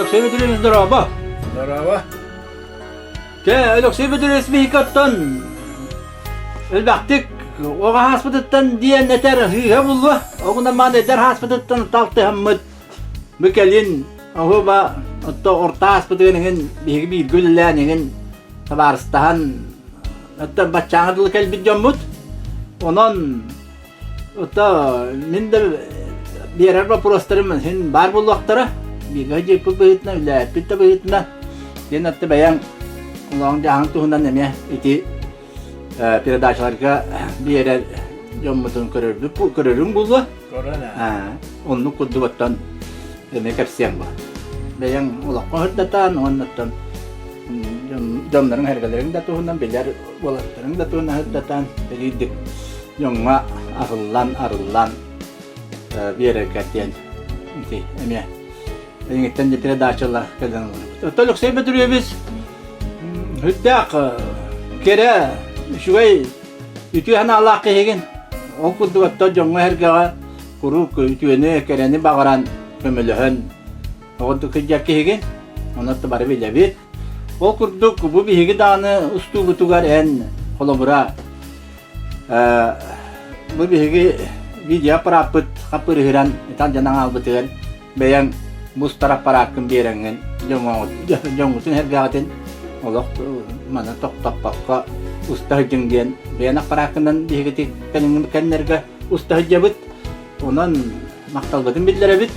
Өлөксөй Бөтүрүөбүс дорообо. Дорообо. Чэ, Өлөксөй Бөтүрүөбүс биһикоттон элбэхтик оҕо хааспытыттан диэн этэр сыыһа булла. Оҕунан маан эдэр хааспытыттан талтыһаммыт бу кэлин оһуоба отто орто ааспытыгар иҥин биһиги бииргэ үлэлээн иҥин табаарыстаһан оттон баччааҥҥа дылы кэлбит дьоммут. Онон Ото мин да биэрэр боппуруостарым син баар буолуохтара. Бииргэ дьиэппит быһыытынан, үлэлээппит да быһыытынан. Диэн атты бэйэҥ олоҕуҥ-дьаһаҥ туһунан эмиэ ити передачаларга биэрэр дьоммутун көрөрбүт көрөрүҥ буолуо. Көрөн ээ. Оннук курдук оттон эмиэ кэпсиэҥ буо. Бэйэҥ олоххо сырдатан уонна оттон дьонноруҥ эргэлэриҥ да туһунан билэр уолаттарыҥ да туһунан сырдатан биирдик дьоҥҥо аһыллан, арыллан биэрэргэ диэн ити эмиэ эйигиттэн передачалар кэлэн олоробут. Оттон Алексей Петрович сүрдээх кэрэ, үчүгэй, үтүө санаалаах киһигин. Ол курдук оттон дьоҥҥо-сэргэҕэ куруук үтүөнү, кэрэни баҕаран, көмөлөһөн оҕурдук сылдьар киһигин. Онон бары билэбит. Ол курдук бу биһиги даҕаны устуубутугар эн холобура бу биһиги видеоаппарааппыт хаппырыһыран итан дьон аҥаалбытыгар бэйэҥ бустар аппарааккын биэрэҥҥин дьоҥҥутун эргэҕитин олох маны тохтоппокко уста сылдьыҥ диэн бэйэн аппарааккынан биһигити кэннэргэ уста сылдьабыт. Онон махталбытын биллэрэбит.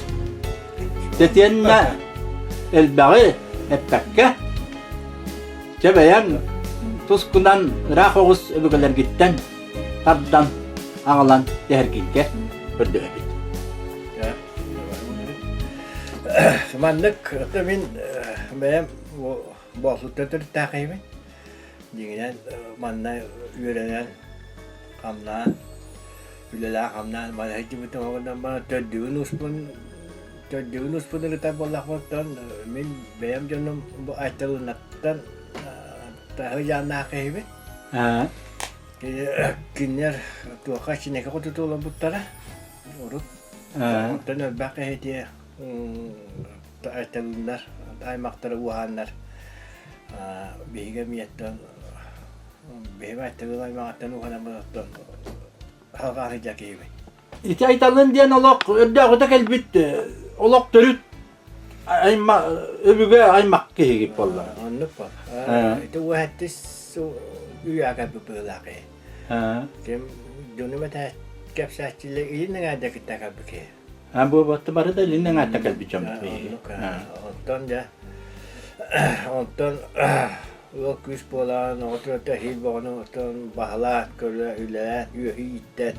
Тэтиэннэ элбэҕи эппэккэ, чэ бэйэҥ тускунан ыраах оҕус өбүгэлэргиттэн тардан аҕалан тэһэргиҥкэ көрдөһөбүт. Маннык мин бэйэм Боотуттан төрүттээх киһибин. Дьиҥинэн манна үөрэнэн, хамнаан, үлэлээн-хамнаан бара сылдьыбытым уонна баран төрдүбүн ууспун төрдүбүн ууспун ырытар буоллахпыттан мин бэйэм дьонум бу Айталынаттан таһы дьааннаах киһибин. Кинилэр туохха чинэкэ хоту олорбуттара урут. Онтон элбэх киһи Айталыннар аймахтара уһааннар биһиги эмиэттэн биһиги Айталын аймаҕыттан уһанаммыт оттон алҕаан сылдьар киһибин. Ити Айталын диэн олох өрдөөҕүтэ кэлбит олох төрүт аймах өбүгэ аймах киһигит буолла. Оннук бол. Ити уһаттис үйэ кэлбит быһыылаах киһи. Ким дьонум этэ кэпсээччилэр илин эҥээрдэ кытта кэлбит киһи. А бу батты бары да илин эҥээртэ кэлбит дьоммут Онтон дьэ онтон ыал күүс буолан оҕо төрөтө эһиил боҕону оттон баһылаан көрө үлэлээн үөһү ииттэн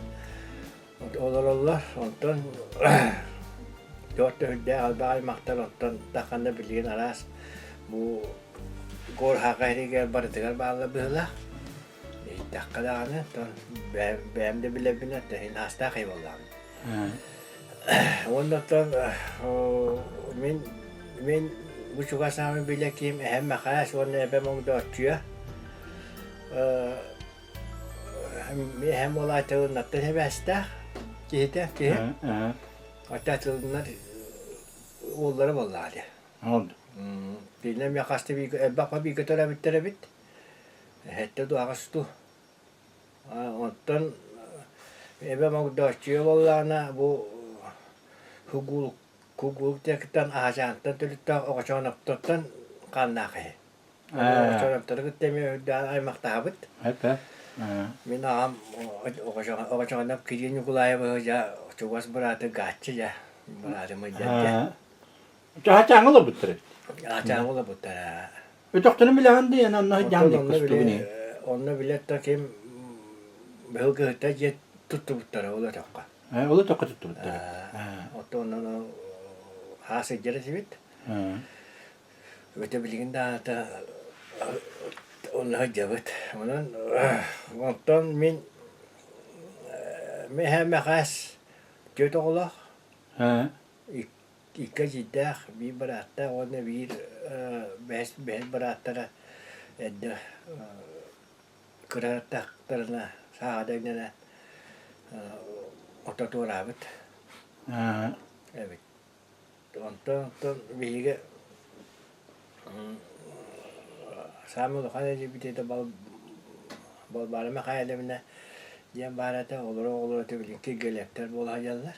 олороллор. Онтон туох да үрдээх албах аймахтар оттон тахханна билигин араас бу Куорһаха иһигэр барытыгар бааллар быһыылаах. Иһиттэххэ даҕаны, оттон бэйэм да билэрбинэн, оттон иһин аастаах киһи буоллаҕым. Уонна оттон мин мин бу чугас ааммын билэ киһим эһэм Мэхээс уонна эбэм Огдооччуйа. Эһэм уол Айталыннартан сибээстээх киһитэ киһи. Айталыннар уоллара буоллаҕа дии. Кинилэр эмиэ хас да бииргэ элбэх бииргэ төрөөбүттэр эбит. Сэттэ дуу, аҕыс дуу. Оттон эбэм Огдооччуйа буоллаҕына бу Кугулук Кугулук диэкиттэн Аһачаантан төрүттээх Оҕочооноптортон хааннаах киһи. Оҕочооноптору кытта эмиэ үрдээн аймахтаһабыт. Мин аҕам Оҕочооноп Кирилл Ньукулаевыһы дьэ чугас бырааты Гааччы дьэ быраатым дьэ. Аһачааҥҥа олорбуттар эбит. Аһачааҥҥа олорбуттара. Өтөхтөрүн билэҕин дии, эн онно сылдьан көстүгүн Онно билэр да ким быһыл кыһыта дьиэ туттубуттара ол өтөххө. Ол өтөххө туттубуттара. Оттон онно хаа сылдьар этибит. Өтө билигин да аата онно сылдьабыт. Онон онтон мин эһэм Мэхээс түөрт оҕолоох. Икки эдьиийдээх, биир бырааттаах уонна биир бэһис бэһис бырааттара эрдэ кыратахтарына сааҕа дэҥнэнэ ото туораабыт эбит. Онтон оттон биһиги Саамай улахан эдьиийбит этэ Балбаара Михайловна диэн баар этэ, олоро оҕолоро этэ билигин Киргиэлэптэр буола сылдьаллар.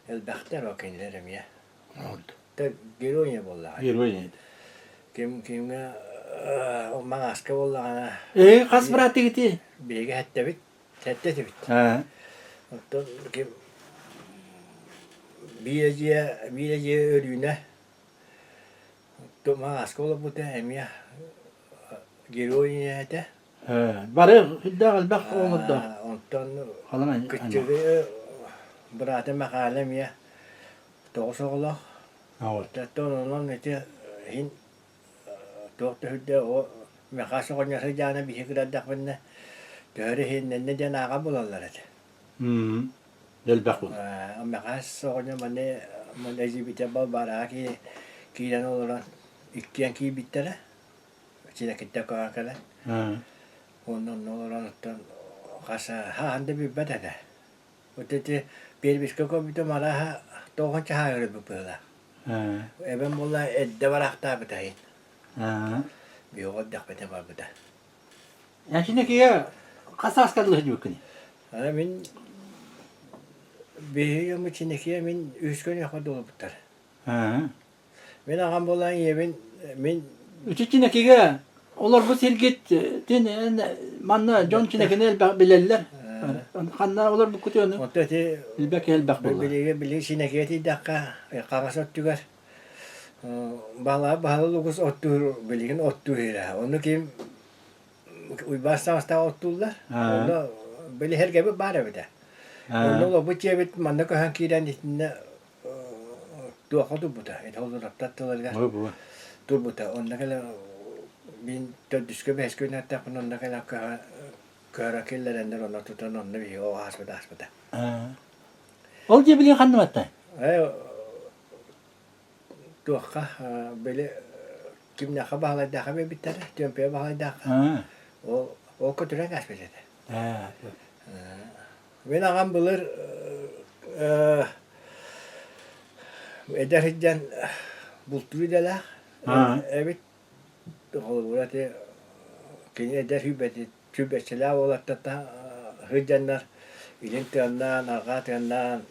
Элбэхтэр ол кинилэр эмиэ. Герой буоллаҕа. Герой Ким кимҥэ Маҥааска буоллаҕына Ээ, хас бырааттыгытый? Биһиги сэттэбит, сэттэ этибит. Оттон ким биир эдьиийэ, биир эдьиийэ Өрүүнэ Маҥааска олорбута эмиэ герой этэ. Бары сүрдээх элбэх оҕолордоох. Онтон кыччыгы быраата Мэхээлэ эмиэ тоҕус оҕолоох. Оттон онон ити иһин туох да сүрдэ о Мэхээс оҕонньор сыдьаана биһи кырардэхпинэ төһөрө иһиннэннэ диэн ааҕа булаллар этэ. Элбэх буолла. Мэхээс оҕонньор маны маны эдьиийбитэ Балбаараҕа киирэн олорон иккиэн киирбиттэрэ. Чинэкиттэн көһөн кэлэн. Уонна онно олорон оттон хас хаһан да билбэт этэ. Вот ити первичка көрбүтүм арааһа тоҕон чаһаа өлбүт быһыылаах. Эбэм буолла эрдэ бараахтаабыта иһин. Биһиги эрдэхпитинэ барбыта. Эн киникигэ хас сааска дылы сылдьыбыккыный? Ана мин биһиги дьоммут Чинэкигэ мин үһүс күнүөхпэр долбуттар. Мин аҕам буолан ийэбин мин Үчү Чинэкигэ олорбут сиргит тин манна дьон Чинэкини элбэх билэллэр. Ханна олорбуккут ону? Оттон ити Билбэк элбэх буолла. Билиги билиги Чинэкигэ тиийдэххэ хаҥас өттүгэр баһылаах баһылык лугус оттуур билигин оттуур иһирэ. Ону ким Уйбаас таҥастаах оттууллар. Онно били сэргэбит баар эбитэ. Онно олорбут дьиэбит манна көһөн киирэн итиннэ туохха турбута, ити холлороптор тылларыгар турбута. Онно кэлэн мин төрдүскэ бэһискэ үөрэнэртэхпинэ онно кэлэн көһөрө киллэрэннэр онно тутан онно биһиги оҕо ааспыта ааспыта. Ол дьиэ билигин ханна бартай? Туохха били кимнээххэ баһылайдаахха биэрбиттэрэ, Түөмпүйэ баһылайдаахха. Ол ол көтүрэн кээспит этэ. Мин аҕам былыр эдэр сылдьан бултуур идэлээх эбит. Холобура ити кини эдэр сүүрбэччэлээх уолаттар сылдьаннар илин тыаннаан, арҕаа тыаннаан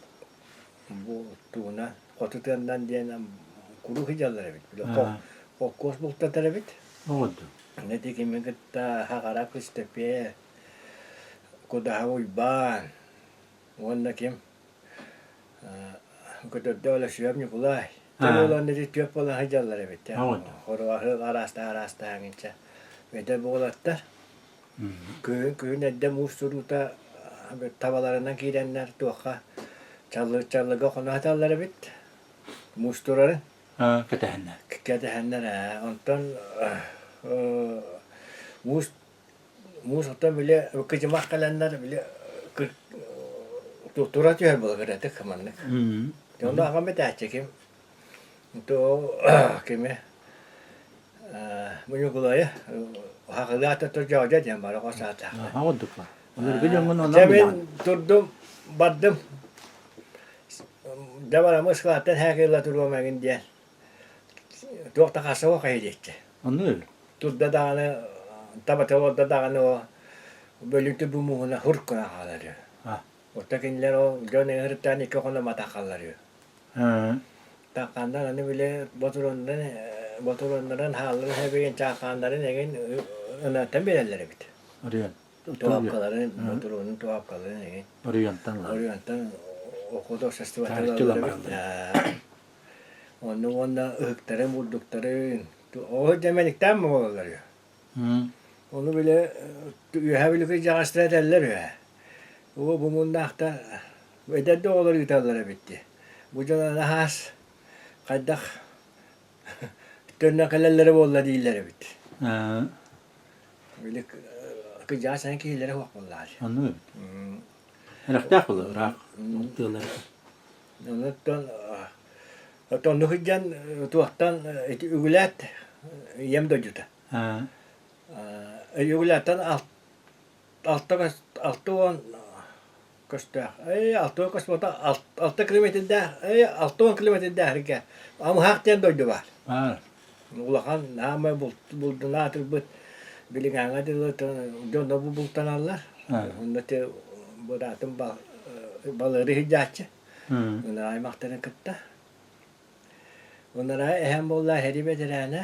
бу тугунан хоту тыаннан диэн куруук сылдьаллар эбит. Холкуос бултатар эбит. Ити кими кытта Хаҕара Кыстапе Кудаһа Уйбаан уонна ким Көтөрдө Өлөсүөп Ньукулай. Дьэ буолан ити түөрт буолан сылдьаллар эбит. Хоруоһу араастаан араастаан инчэ. Эдэр буолаттар. Күһүн күһүн эрдэ муус суруута табаларынан киирэннэр туохха чаллы чаллыга хоно сыталлар эбит. Муус турарын. Кэтэһэннэр. Кэтэһэннэр ээ. Онтон муус Муус оттон били кыдьымах кэлэннэр били тура түһэр былыргытык маннык. Онно аҕам этээччи ким то кими Ньукулайы хахылаата то дьоодьо диэн бары хос аатаах. Дьэ мин турдум бардым дьэ барамы ыскылааттан һээкилла туруом эҥин диэн туох да хассаҕа хайа диэччи. Оннук Турда даҕаны, табата олордо даҕаны о бөлүтү бу муһуна хур гына хаалар үһү. Оттон кинилэр ол дьон ыҥырыттаан икки хоно матахаллар үһү. Такканнар аны били ботуруоннарын ботуруоннарын хаалларын хэбигин чаахааннарын эҥин ынаттан биэрэллэр эбит. Оройуон. Туһапкаларын, ботуруонун туһапкаларын эҥин. Оройуонтан Оройуонтан охотуобществоттан ылаллар эбит. Онно уонна ыһыктарын, бурдуктарын, ол дьэ мэниктээн буолаллар үһү. Ону били үөһээ Бүлүү кырдьаҕастара этэллэр үһэ. Оо, бу муннаахта эдэр да оҕолор ыыталлар эбит дии. Бу дьон анаһаас хайдах төннөн кэлэллэрэ буолла дииллэр эбит. Били кырдьаҕас эн киһилэрэ суох буоллаҕа. Оннук эбит. Эрэхтээх буолар ыраах тыалар. Онуттан оннук сылдьан туохтан ити Үгүлээт ийэм дойдута. Үгүлээттэн алта 60 көстөөх. 60 көс буолта 6 километрдээх 60 километрдээх эргэ Амыһаах диэн дойду баар. Баар. Улахан аамай булдун аатырбыт билиҥҥээҥҥэ дылы дьоно бу бултаналлар. Онно те быраатым балыыры сылдьааччы. Ыныраа аймахтарын кытта. Ыныраа эһэм буолла эһэри бэтэрээнэ.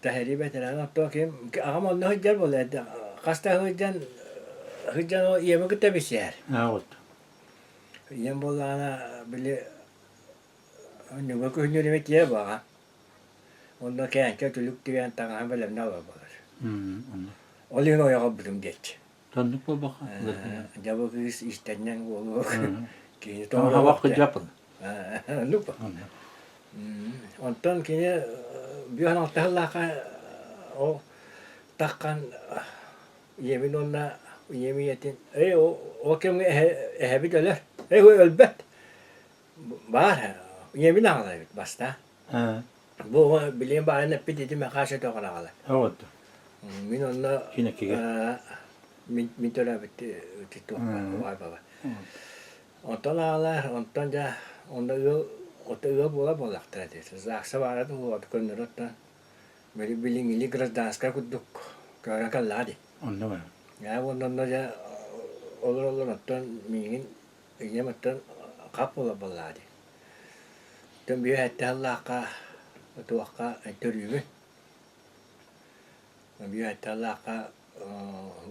Тэһэрии бэтэрээн оттон ким аҕам онно сылдьар буолла хас да сылдьан сылдьан ол ийэбин кытта билсиһэр. Аа вот. Ийэм буоллаҕына били ньуга күһүнүр эбит ийэ баҕа. Онно кээнчэ түлүк тигэн таҥаһын бэлэмнээх олор буолар. Ол иһин ойох ылбытым диэччи. Тоннук буолбаха. Дьэ бу кыыс иистэнньэҥ буолуо кини Тоҥ кыдьапын. Оннук Онтон кини бүөн алтыһыллаахха ол таххан ийэбин уонна ийэм ийэтин эй ол кэмҥэ эһэбит өлөр эй өлбөт баар ийэбин аҕалар эбит бастаан бу оҕо билигин баарын эппит ити Мэхээс өтөҕөр аҕалар мин онно мин мин төрөөбүт туохпар убаайбабар Онтон аҕалар, онтон дьэ онно ыал ото ыал буола буоллахтара дии. ЗАГСа баара да буолуо көннөрү оттон били билиҥҥили гражданскай курдук көрөн кэллэҕэ дии. Онно баар. Ээ уонна онно дьэ олороллор оттон миигин ийэм оттон хап буола буоллаҕа дии. Оттон биир сэттэ сыллаахха туохха төрүүбүн. Биир сэттэ сыллаахха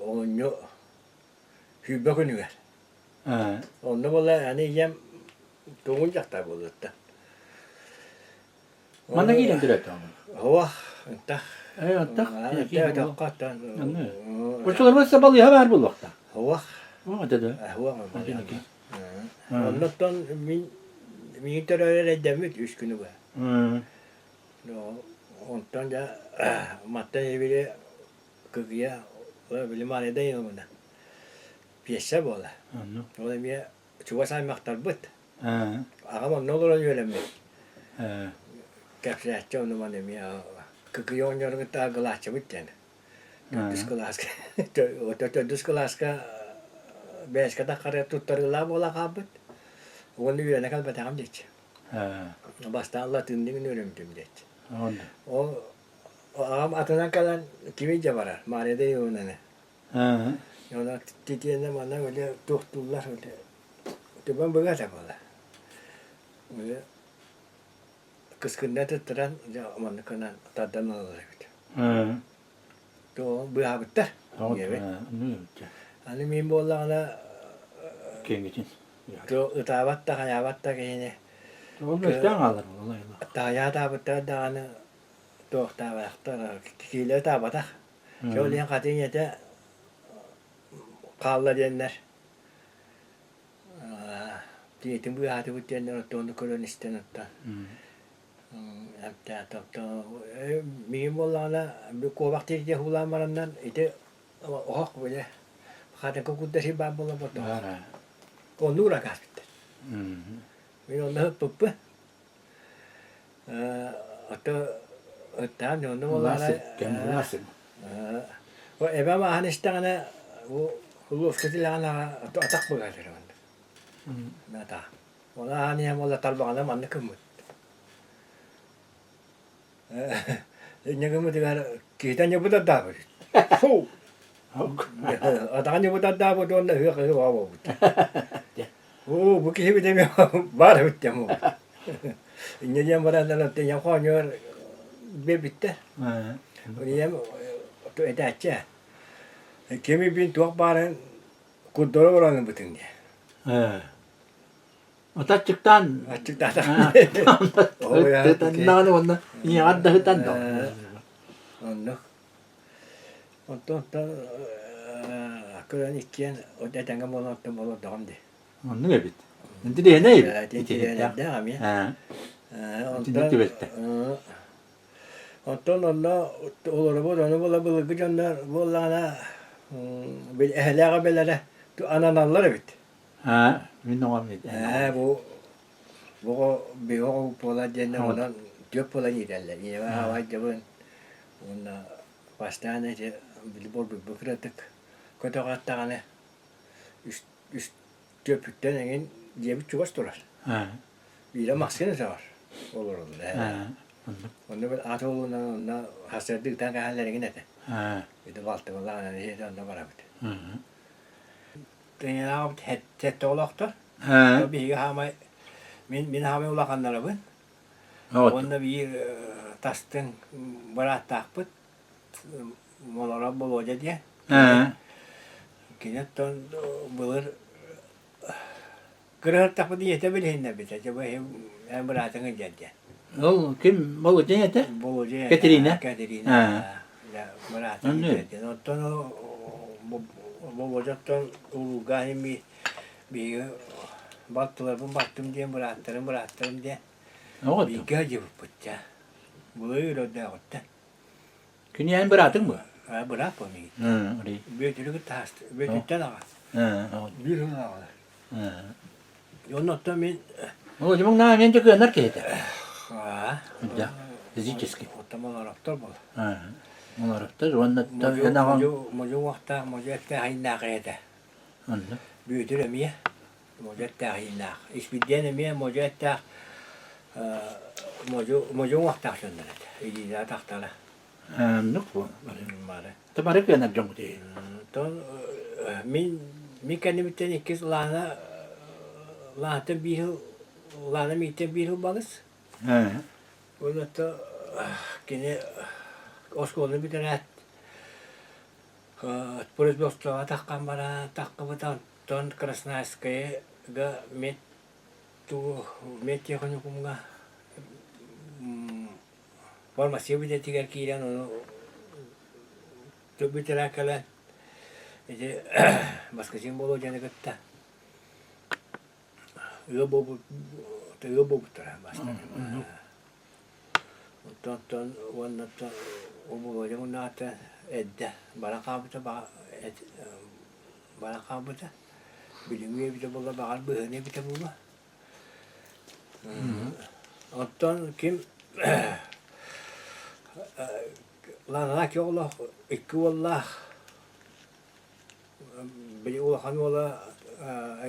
олунньу 20 күнүгэр Онно буолла аны ийэм тугун дьахтар буолуоттан. Манна киирэн төрөөтөҕүн? Оһох, ынтах. Ээ, ынтах. Өтөххө оттон. Оччолорго балыыһа баар буолуохтаах. Оһох. Оо, это да. Оһох. Оннуттан мин миигин төрөөрө эрэйдэммит үс күнү быһа. Онтон дьэ мантан эбили кыгыйа били Мария Даниловна пьеса буола. Ол эмиэ чугас аймахтарбыт. Аҕам онно олорон үөрэммит. Кэпсээччи ону маны эмиэ кыкыйа оҕонньору кытта аргылааччыбыт диэн. Төрдүс кылааска төрдүс кылааска бээскэ таххарыгар туттарыылаах буола хаалбыт. Уонна үөрэнэ кэлбэтэҕим диэччи. Бастаан латыынныгын үөрэммитим диэччи. Ол аҕам атынан кэлэн кими дьэ барар Мария Даниловнаны Онон титиэнэ манна үлэ туохтууллар үлэ түбэн быгата буола. Үлэ кыскынна туттаран дьэ маннык гынан тардан ылаллар эбит. Туох быыһаабыттар ийэбит. Аны мин буоллаҕына Киэҥитин. ытаабат да хайаабат да киһини Ол мөлтөөн хаалар буолла. таайаатаабыттар даҕаны туохтаабатахтар киилэ ытаабатах. Ол иһин хатыҥ ийэтэ хаалла диэннэр ийэтин быыһаатыбыт диэннэр оттон көрөн истэн оттон миигин буоллаҕына куобах тиэрдиэ уулаан бараннар ити оһох били хатыҥка курда сир баар буолла буолла оннук уракааспыттар мин онно ыппыппын Ото ыттаан дьонно буоллаҕына эбэм ааһан истэҕинэ бу луоска тилэҕин аҕа атах быгаатар манна атах Оны ааһан иһэн буолла тарбаҕына маннык гыммыт инньэ гыммытыгар киһитэ ньыбыдардаабыт фу атаҕа ньыбыдардаабыт уонна ыһыах ыһыах буолбут Оо, бу киһибит эмиэ баар эбит диэн буолбут. Инньэ диэн баран оттон ийэм хоонньугар биэрбиттэр. Ийэм этээччи ээ, кими бин туох баарын курдары олорон ылбытыҥ диэн. Ото аччыктаан Аччыктаатах. Ытаннаҕына уонна ийэҕэр да ыһытан да. Оннук. Онтон оттон көрөн иккиэн этэҥҥэ буолан оттон олордоҕум дии. Оннук эбит. Интириэһинэй эбит. Интириэһинэйдээх эмиэ. Итинник түбэлтэ. Оттон онно олоробут, ону була былыргы дьоннор буоллаҕына эһэлээх эбэлэрэ ананаллар эбит. Мин оҕом Ээ бу бу биһи оҕобут буолар диэннэр онон түөрт буолан иитэллэр. Ийэбэ аҕабайдыбын уонна Бастаан ити били буолбуппут кыратык көтөҕө аттаҕына үс үс түөппүттэн эҥин дьиэбит чугас турар. Биирэ Максим өтөҕөр олороллор ээ. Онно бил ат уолунан онно сарсыарда ытан кэһэллэригин этэ. Ити балтыбалаах иһитэ онно барабыт. Тыҥыраабыт сэттэ олохтор. Биһиги хаамай мин мин хаамай улаханнарабын. Уонна биир тастыҥ бырааттаахпыт Молоро Болуодьа диэн. Кини оттон былыр Кырыһыртахпыт ийэтэ билиһиннэрбитэ, дьэ бу эн быраатыҥ илдьэр диэн. Ол ким Болудьа ийэтэ? Болудьа Катерина. Катерина. Быраатыҥ илдьэр диэн. Оттон Болудьаттан улууга иһин биһиги балтыларбын балтым диэн, бырааттарым бырааттарым диэн бииргэ сылдьыбыппыт дьэ. Былыр өрдөөҕүттэн. Кини эн быраатыҥ буо? Аа, быраат буо миигин. Бүөтүрү кытта ааста. Бүөтүртэн аҕа. Биир сыл аҕалар. Онно оттон мин Ол дьомуҥ наа мен дьэ киһитэ. Аа. Да, физически. Оттон молороптор буол. Молороптор уонна эн аҕаҥ Модьу уҥуохтаах, модьу эттээх ииннээх этэ. Онно. Бүөтүр эмиэ модьу эттээх ииннээх. Испирдиэн эмиэ модьу эттээх модьу модьу уҥуохтаах дьоннор этэ. Илиилэрэ атахтара. Оннук бу. Бары. Бары кыанар дьоҥҥут ээ. Оттон мин мин кэннибиттэн иккис Лаана Лаанаттан биир сыл Лаана мииттэн биир сыл балыс. Уонна оттон кини оскуоланы бүтэрээт производствоҕа таххан баран таххыбыта онтон Красноярскайга мед тугу медтехникумҥа Фармация идэтигэр киирэн ону бүтэрэ кэлэн ити Баскычыын Болуодьаны кытта ыал буолбут ыал буолбуттара бастакы. Оттон оттон уонна оттон ол Болуодьа муннаҕыттан эрдэ баран хаалбыта баран хаалбыта. Билиҥҥи эбитэ буолла баҕар быһыыны эбитэ буолуо. Оттон ким Лаҥаки оҕолоох икки уоллаах били улахан уола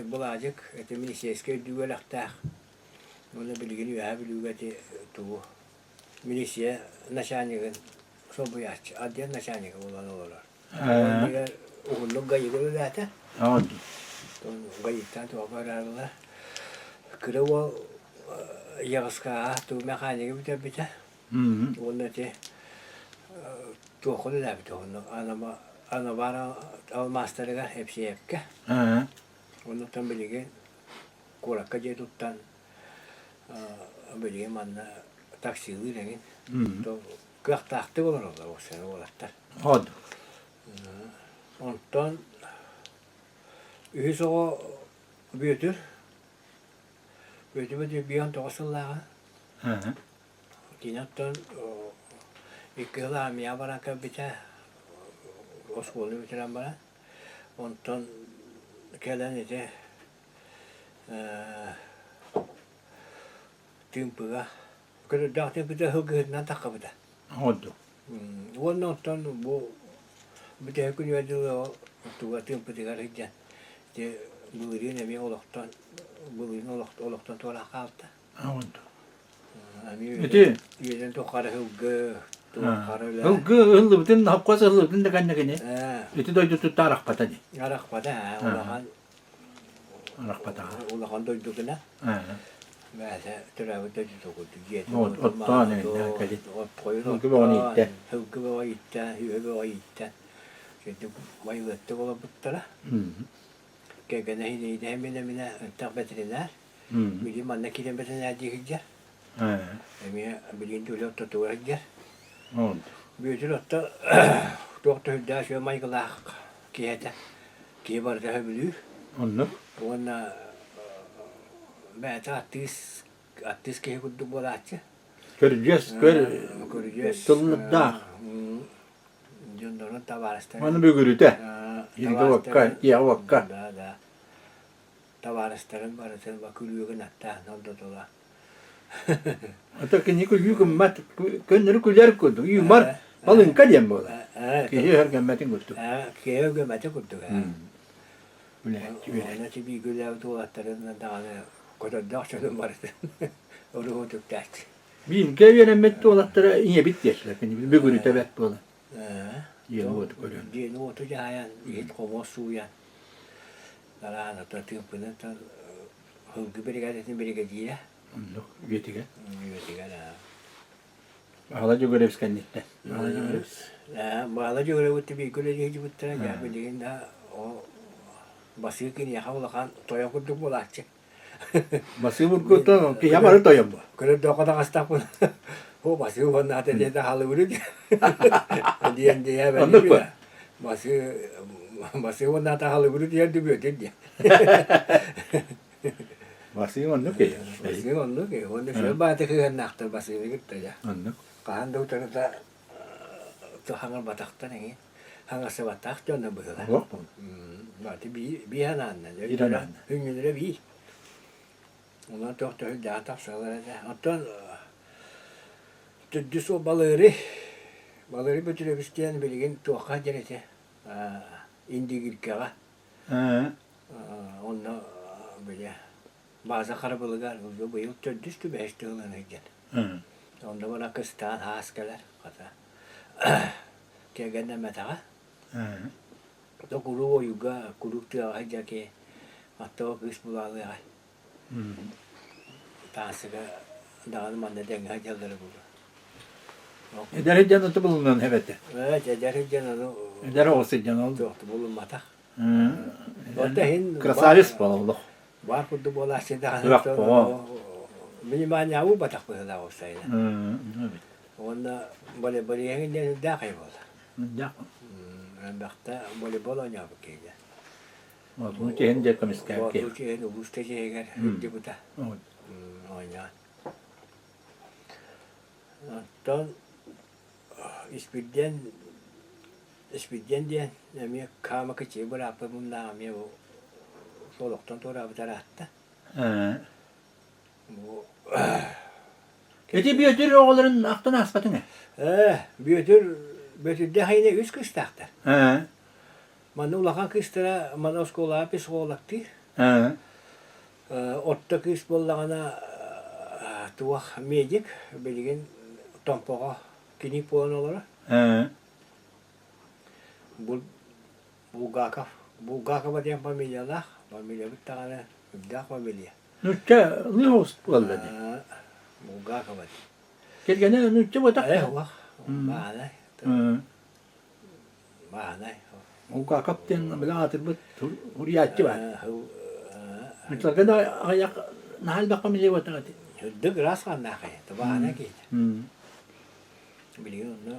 Былаадьык ити милицейскэй үрдүк үөрэхтээх уонна билигин Үөһээ Бүлүүгэ ити тугу милиция начальнигын солбуйааччы отдел начальнига буолан олорор. Уһуннук ГАИга үлэлээтэ. ГАИттан туохха бараарылар. Кыра уол Яҕыскааҕа туу мэхааньыгы бүтэрбитэ. Уонна ити туохха үлэлээбитэ уонна Анабар алмаастарыгар Эпсиэпкэ. Оннуттан билигин куоракка дьиэ туттан билигин манна таксилыыр эҥин. Кыахтаахтык олороллор уопсайынан уолаттар. От. Онтон үһүс оҕо Бүөтүр. Бүөтүр 59 сыллааҕа. Кини оттон икки сыл армияҕа баран кэлбитэ, оскуоланы бүтэрэн баран. Онтон кэлэн ити Тыымпыга Көрөрдөөх тыымпыта сылгыһытынан таххыбыта. Ордук. Уонна оттон бу бүтэһик күнүгэр дылы туга тыымпытыгар сылдьан ити былырыын эмиэ олохтон былырыын олохтон туораан хаалта. Ордук. Эмиэ Ити үйэтин тухары сылгы тухары үлэ. Сылгы ыллыбытын, хопкос ыллыбытын да кэннэ кини ити дойдутуттан арахпата дии. Арахпата, улахан Арахпатаҕа. Улахан дойду гына. Бэйэтэ төрөөбүт дойдута курдук дьиэтин Оттоон кэлин. Сылгы бөҕөнү ииттэ. Сылгы бөҕө ииттэ, үһэ бөҕө ииттэ. Ити майылыаттык олорбуттара. Кэргэнэ иһинэйдэһэ минэ-минэ ынтах бэтэринээр. Билигин манна киирэн бэтэринээр дии сылдьар. Эмиэ билигин үлэ ортотугар сылдьар. Бүөтүр отто туох да сүрдээх үчүгэй майгылаах киһи этэ. Киһи барыта сөбүлүүр. Оннук. Уонна бэйэтэ артыыс артыыс киһи курдук буолааччы. Көрүдьүөс көр Көрүдьүөс тыллардаах. Дьоннорун табаарыстарын Аны бүгүрүтэ. Ииргэ уокка, дьиэҕэ уокка. Да, да. Табаарыстарын барытын күлүүгүн аттаан ордотула. Ата кини күлүү гыммат, көннөрү күлэр курдук, юмор балыҥка диэн буолар. Киһи өһөргөммөтүн курдук. Киһи өһөргөммөтүн курдук. Үлэһит, үлэһит. Бииргэ үлээбит уолаттарын даҕаны. Көтөрдөөх дьонум барытын уруһу үтүктээччи. Бииргэ үөрэммит уолаттара ийэбит диэччилэр кини бүгүрүтэ бэрт буолан. Дьиэни-уоту көрөн. Дьиэни-уоту дьаһайан, иһит-хомуос сууйан, араан ото тыымпыны һылгы биригээдэтин биригэдьиирэ. Оннук үйэтигэр. Үйэтигэр Баһылай Дьөгүөрэбис кэнниттэн. Баһылай Дьөгүөрэбис. Баһылай Дьөгүөрэбит бииргэ үлэлии сылдьыбыттара. Дьэ билигин да ол Басыы киниэхэ улахан тойон курдук буолааччы. Басыы бургуттан киһи бары тойон бу. Көрөрдөөххө таҕыстахпын о Басыы уоннаата диэн хаалыбыры диэн диэн Оннук бу. Басыы Басыы уоннаата хаалыбыры диэн дүбүөтүр диэн. Басыы оннук киһи. Басыы оннук киһи. Уонна сүр бааты кыһаннаахтар Басыыны кытта дьэ. Оннук. Хаһан да утарыта хаҥырбатахтар эҥин. Хаҥасыбатах дьоно быһыла. Суох буолла. Бааты биир анаанна. Биир анаанна. Үҥүлэрэ биир. Онон туох төһүлдээх тахсаллар этэ. Оттон төрдүс уол Балыыры, Балыыры Бөтүрүөбүс диэн билигин туохха сылдьар этэ Индигиркэҕэ. Онно били бааза харабылыгар быйыл төрдүс түбэһис тыылан сылдьар. Онно бара кыстаан хаас кэлэр хата кэргэннэммэтэҕэ. То куруук ойууга, куруук тыаҕа сылдьар киһи оттоҕо кыыс булаалыаҕай. Таансыга даҕаны манна дэҥҥэ сылдьаллара буолуо. Эдэр сылдьан аты булунан эбэтэ. Ээ, эдэр сылдьан ону Эдэр оҕус сылдьан ол. туох да булумматах. Онто иһин Красавец буола олох. баар курдук буолааччы даҕаны Сүрэх оҕо. внимание уурбатах быһыылаах уопсайынан. Уонна волейболиһыҥ диэн үрдээх ай буолла. Үрдээх. Элбэхтэ волейбол оонньообут киһи. Отуну чиһин дьэ көмүскээбит киһи. Оту чиһин улуус чиһигэр үрдүбүтэ. Оонньоон. Оттон Испирдиэн Испирдиэн диэн эмиэ хаама кичиги бырааппыт муннааҕа эмиэ бу олохтон туораабыта ыраатта. Бу Ити Бүөтүр оҕолорун ахтан ааспатыҥ ээ? Ээ, Бүөтүр Бүөтүрдээх ийэ үс кыыстаахтар. Ээ. Манна улахан кыыстара манна оскуолаҕа психологтыыр. Ээ. Орто кыыс буоллаҕына туох медик билигин Томпоҕо кини буолан олорор. Ээ. Булгаков Булгакова диэн фамилиялаах. Фамилиябыт даҕаны үрдээх фамилия. Нуучча лыһос буолла дии. Булгакова. Кэргэнэ нуучча буотах. Э, уох. Баанай. Баанай. Булгаков диэн били аатырбыт суруйааччы баар. Нууччаларга да аҕыйах наһаа элбэх фамилия буотах ити. Үрдүк ыраас хааннаах ити. Баанай киһитэ. Билигин онно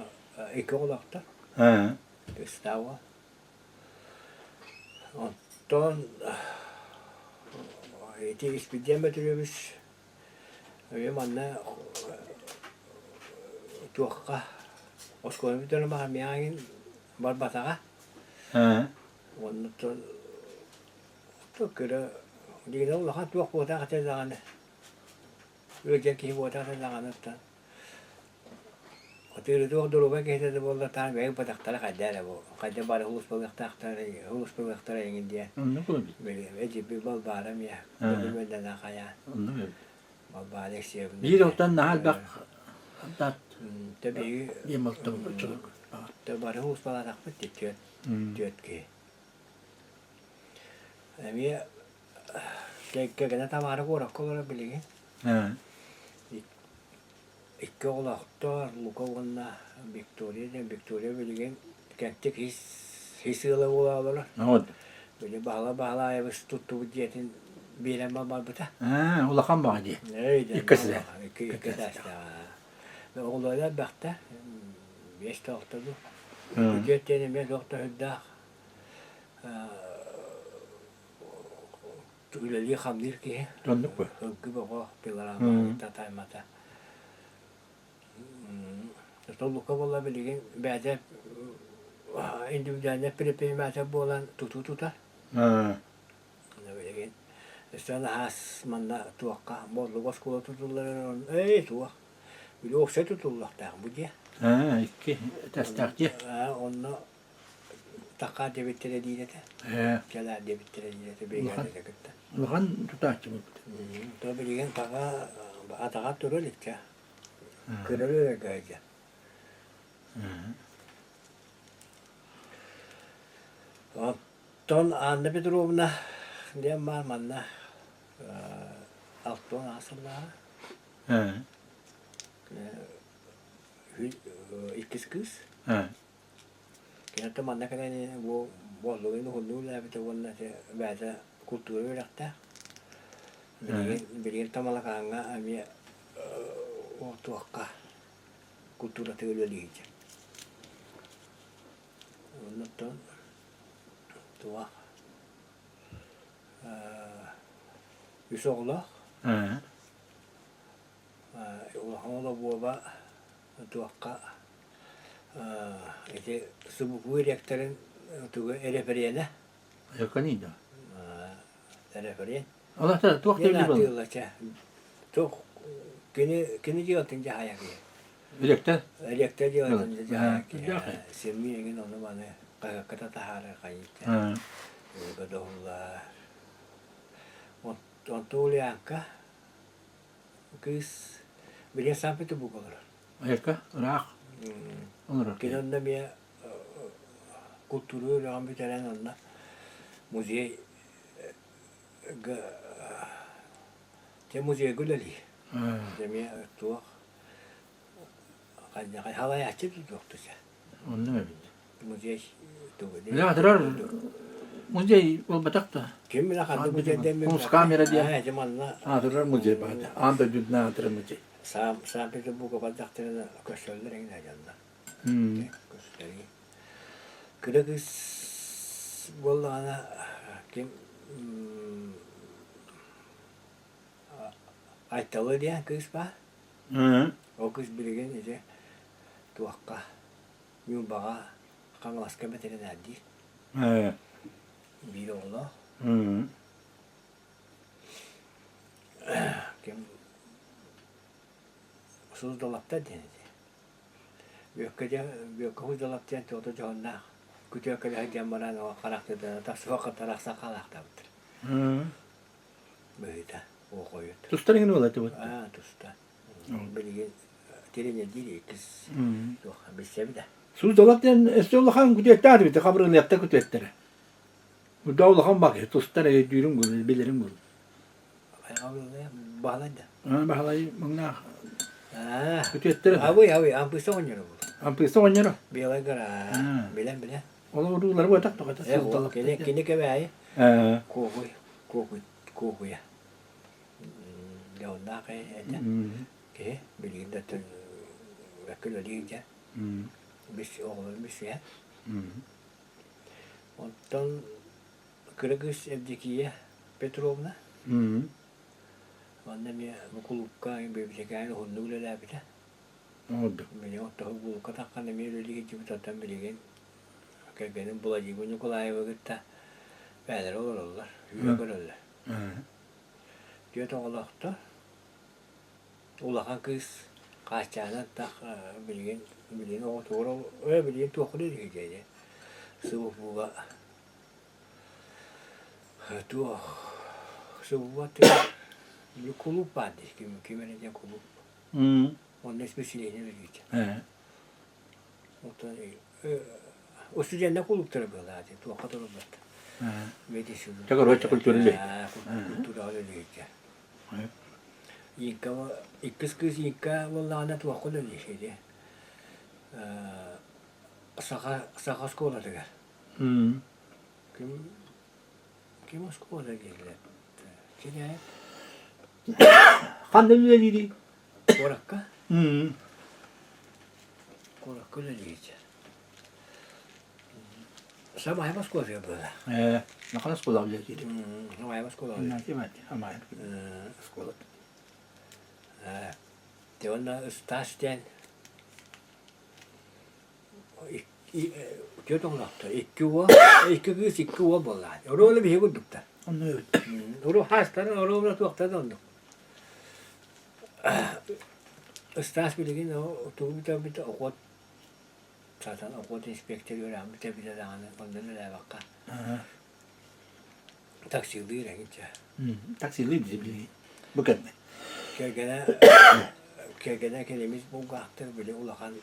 икки оҕолоохтор. Кыстаабыт. Оттон ити Испирдиэн Бөтүрүөбүс эмиэ манна туохха оскуоланы бүтэрэн баран миэхэ барбатаҕа. Уонна оттон кыра дьиҥинэн улахан туох буолтах этэ даҕаны ыалдьар киһи буолтах этэ даҕаны оттон Атыырытыах доруобай киһитэ да буоллар таах бэйэ ылбатахтара хайда эрэ бу хайда бары һулуспалыахтаахтар һулуспалыахтара эҥин диэн Оннук эбит. били эдьиби балбаара эмиэ көмөлөнө хайаан Оннук эбит. балбаара Алексеевна Биир оттон наһаа элбэх дат Тэбиги диэн болтон Тэ бары һулуспалаатахпыт дии түөрт түөрт киһи. Эмиэ кэргэнэ Тамара куоракка олорор билигин. Икки оҕолоохтор Лука уонна Виктория диэн. Виктория билигин кэнтик ис ис ыала буола олорор. Били Баһылай Баһылаайабыс туттубут дьиэтин биэрэн барбыта. Улахан баҕа дии. Икки этээстээх. Икки этээстээх. Оҕолоро элбэхтэ. Биэс да алта дуу. Күтүөт диэн эмиэ туох да сүрдээх үлэлии-хамныыр киһи. Оннук бу. Ылгы бөҕө пилорамаҕа татаймата. Толлукка буолла билигин бэйэтэ индивидуальнай предприниматель буолан тутуу тутар. Билигин өссө наһаас манна туохха Борлук оскуола тутуллар эй туох били уопсай тутуллуохтаах бу дьиэ. Икки этээстээх дьиэ. Онно. Такаа диэбиттэрэ диир этэ. Ээ. Кэлээр диэбиттэрэ диир этэ Улахан биригээдэтэ кытта. улахан тутааччы буолбут. То билигин таҕа атаҕар тура иликчэ. Кыра үөрэргэ Оттон Анна Петровна диэн баар манна алтан сыллааҕы иккис кыыс. Киниттэн манна кэлэн бу боллугун уһуннук үлэлээбитэ уонна ити бэйэтэ култуура үөрэхтээх. Билигин билигин Тамалакааҥҥа эмиэ туохха култууратыгар үлэлии сылдьар. Оннуттан туох үс оҕолоох. Улахан уола Буоба туохха ити СБГУ ректорын тугу эрэпэриэнэ Якони да. Эрэпэриэн. Алата туох Диэн диэби был? ааттыыллар чэ. Туох кини кини дьыалатын дьаһайа киһи. Ректор? Ректор дьыалатын дьаһайа киһи. Дьаһай. Сэмми эҥин ону маны хаһыакка таһаарар хайыыта. Өлгө доһуллар. Онтон Ульянка кыыс билиэн Санкт-Петербурга олорор. Айка ыраах олорор. Кини онно эмиэ култуура үөрэҕин бүтэрэн онно музей дьэ музейга үлэлиир. Эмиэ туох хайдах халайааччы туохтуся. Онно эбит. Музей тугу Бile атырар музей буолбатах да. Ким билэ ханнык музейдэммин Кунсткамера диэн. Аа, дьэ манна Аатырар музей баата. Аан дойдутунан аатырар музей. Саам Санкт-Петербурга бардахтарына көрсөллөр эҥин дьонно. Көрсөллөр. Кыра кыыс буоллаҕына ким Айталы диэн кыыс баар. Ол кыыс билигин ити туохха Ньурбаҕа Хаҥаласка бэтэринээрдиир. Биир оҕолоох. Ким Суздалаптар диэн ити. Бүөккэ диэн Бүөккэ Суздалап диэн туота дьоһуннаах күтүө кэлэ сылдьан баран ол харахтыытына тахсыбакка тарахсан хаалаахтаабыттар. Быһыыта оҕойут. Тустар иҥин уола этибит. Аа, туста. Билигин тренердиир иккис туох билсэбит да. Суздалап диэн өссө улахан күтүөттээх эбит, хабырыыныахта күтүөттэрэ. Урда улахан бак тустар өйдүүрүм буолуо, билэрим буолуо. Баһылай да. Баһылай муҥнаах күтүөттэрэ. Абый, абый, ампыыса оҕонньоро буолуо. Ампыыса оҕонньоро? Белай гора, билэн, билэн. Ол уруулары буотах тоҕо Суздалап. Кини, кини кэбээйи. Куокуй, куокуй, куокуйа. Дьоһуннаах этэ. Киһи билигин да бэккэ үлэлиир дьэ. Бис оҕолорун билсиһэ. Оттон кыра кыыс Евдокия Петровна манна эмиэ бу кулуупка библиотекаҕа уһуннук үлэлээбитэ. Билигин оттоһу кулуупка таххан эмиэ үлэлии сылдьыбыт, оттон билигин кэргэним Владимир Николаевы кытта бэйэлэрэ олороллор, үөрэ көрөллөр. Түөрт оҕолоохтор. Улахан кыыс Хааччаана тах билигин билигин оҕотугар ээ билигин туоххун илиһидиэ субуга туох субуга кулууп баар дии ким ким эрэ диэн кулууп онно исписэлиэһинэ үлэлиир Оттон устудьуоннар кулууптара быһыылаах дии туохха туруллар Чэ короче культура үлэһит культураҕа үлэлиир Инка иккис кыыс Инка буоллаҕына туохха үлэлиир ити саха саха оскуолатыгар ким ким оскуола дииллэр Чинээт Ханна үлэлиирий? Куоракка Куоракка үлэлиир Самаайым оскуолатыгар буолла. Ээ, Нахан оскуолаҕа үлэлиир. Самаайым оскуолаҕа. Амаайым оскуолата. Ээ, дьэ уонна Ыстаас диэн түөрт оҕолоохтор. Икки уол, икки кыыс, икки уол буоллаҕа. Оруолу биһиги курдуктар. Онно эбит. Уру хаастара оруолу туохтара да оннук. Ыстаас билигин тугу бүтэрбитэ охот. Саатан охота инспектор үөрэҕин бүтэ даҕаны онно үлэлээбэххэ. Таксилыыр эҥин чэ. Таксилыыр дии билигин. Бу кэннэ. Кэргэнэ кэргэнэ экономист булгаахтыр били улахан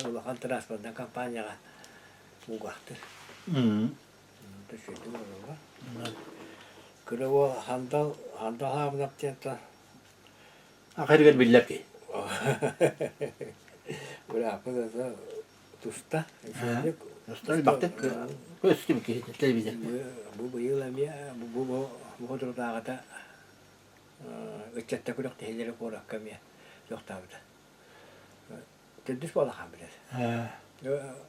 улахан транспортнай компанияҕа булгаахтыр. Төшөйдүм олорго. Кыра уол Хандал Хандал Хаабынап диэн Ахырыгар биллэр киһи. Бырааппыт ата туста. Туста элбэхтик көстүм киһи телевизор. Бу быйыл эмиэ бу бу соторутааҕыта ыччатта күрэхтэһиилэри куоракка эмиэ туохтаабыта. Төрдүс буола хаалбыта.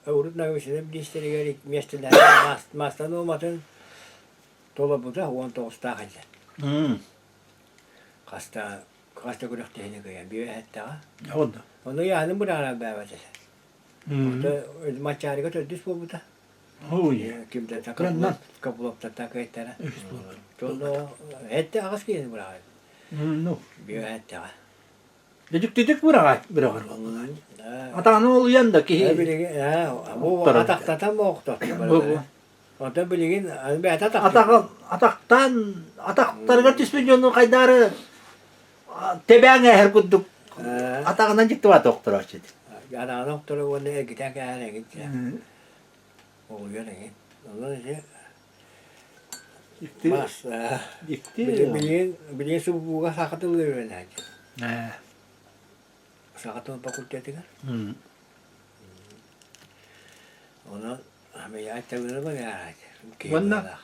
Урут научнай бириистэригэр миэстэлэһэн маастан уоматын толорбута 19-таах этэ. Хаста хаста күрэхтэһиини кыайан биэһэттэҕэ. Онно. Ону ыйааһынын быраҕан бээбэт этэ. Маччаарыга төрдүс буолбута. Ой. Ким да Кыраннан. Копыловтартан кыайтара. Онно этте аҕыс киһини быраҕар. Ну. Биэһэттэҕэ. Дьүктүтүк быраҕар быраҕар буолла. Атаҕын олуйан да киһи. Билигин бу атахтатан боохтотту. Оттон билигин бэйэтэ атах атахтаан атахтарыгар түспүт дьону хайдаары тэбээҥ эһэр курдук атаҕынан дьиктибат охторооччу. Атаҕынан охторо уонна эргитэн кээһэр эҥин оҕуйар эҥин. Онон ити мас билигин билигин субууга саха тылы үөрэнээччи. Саха тыл факультетыгар. Онон Уонна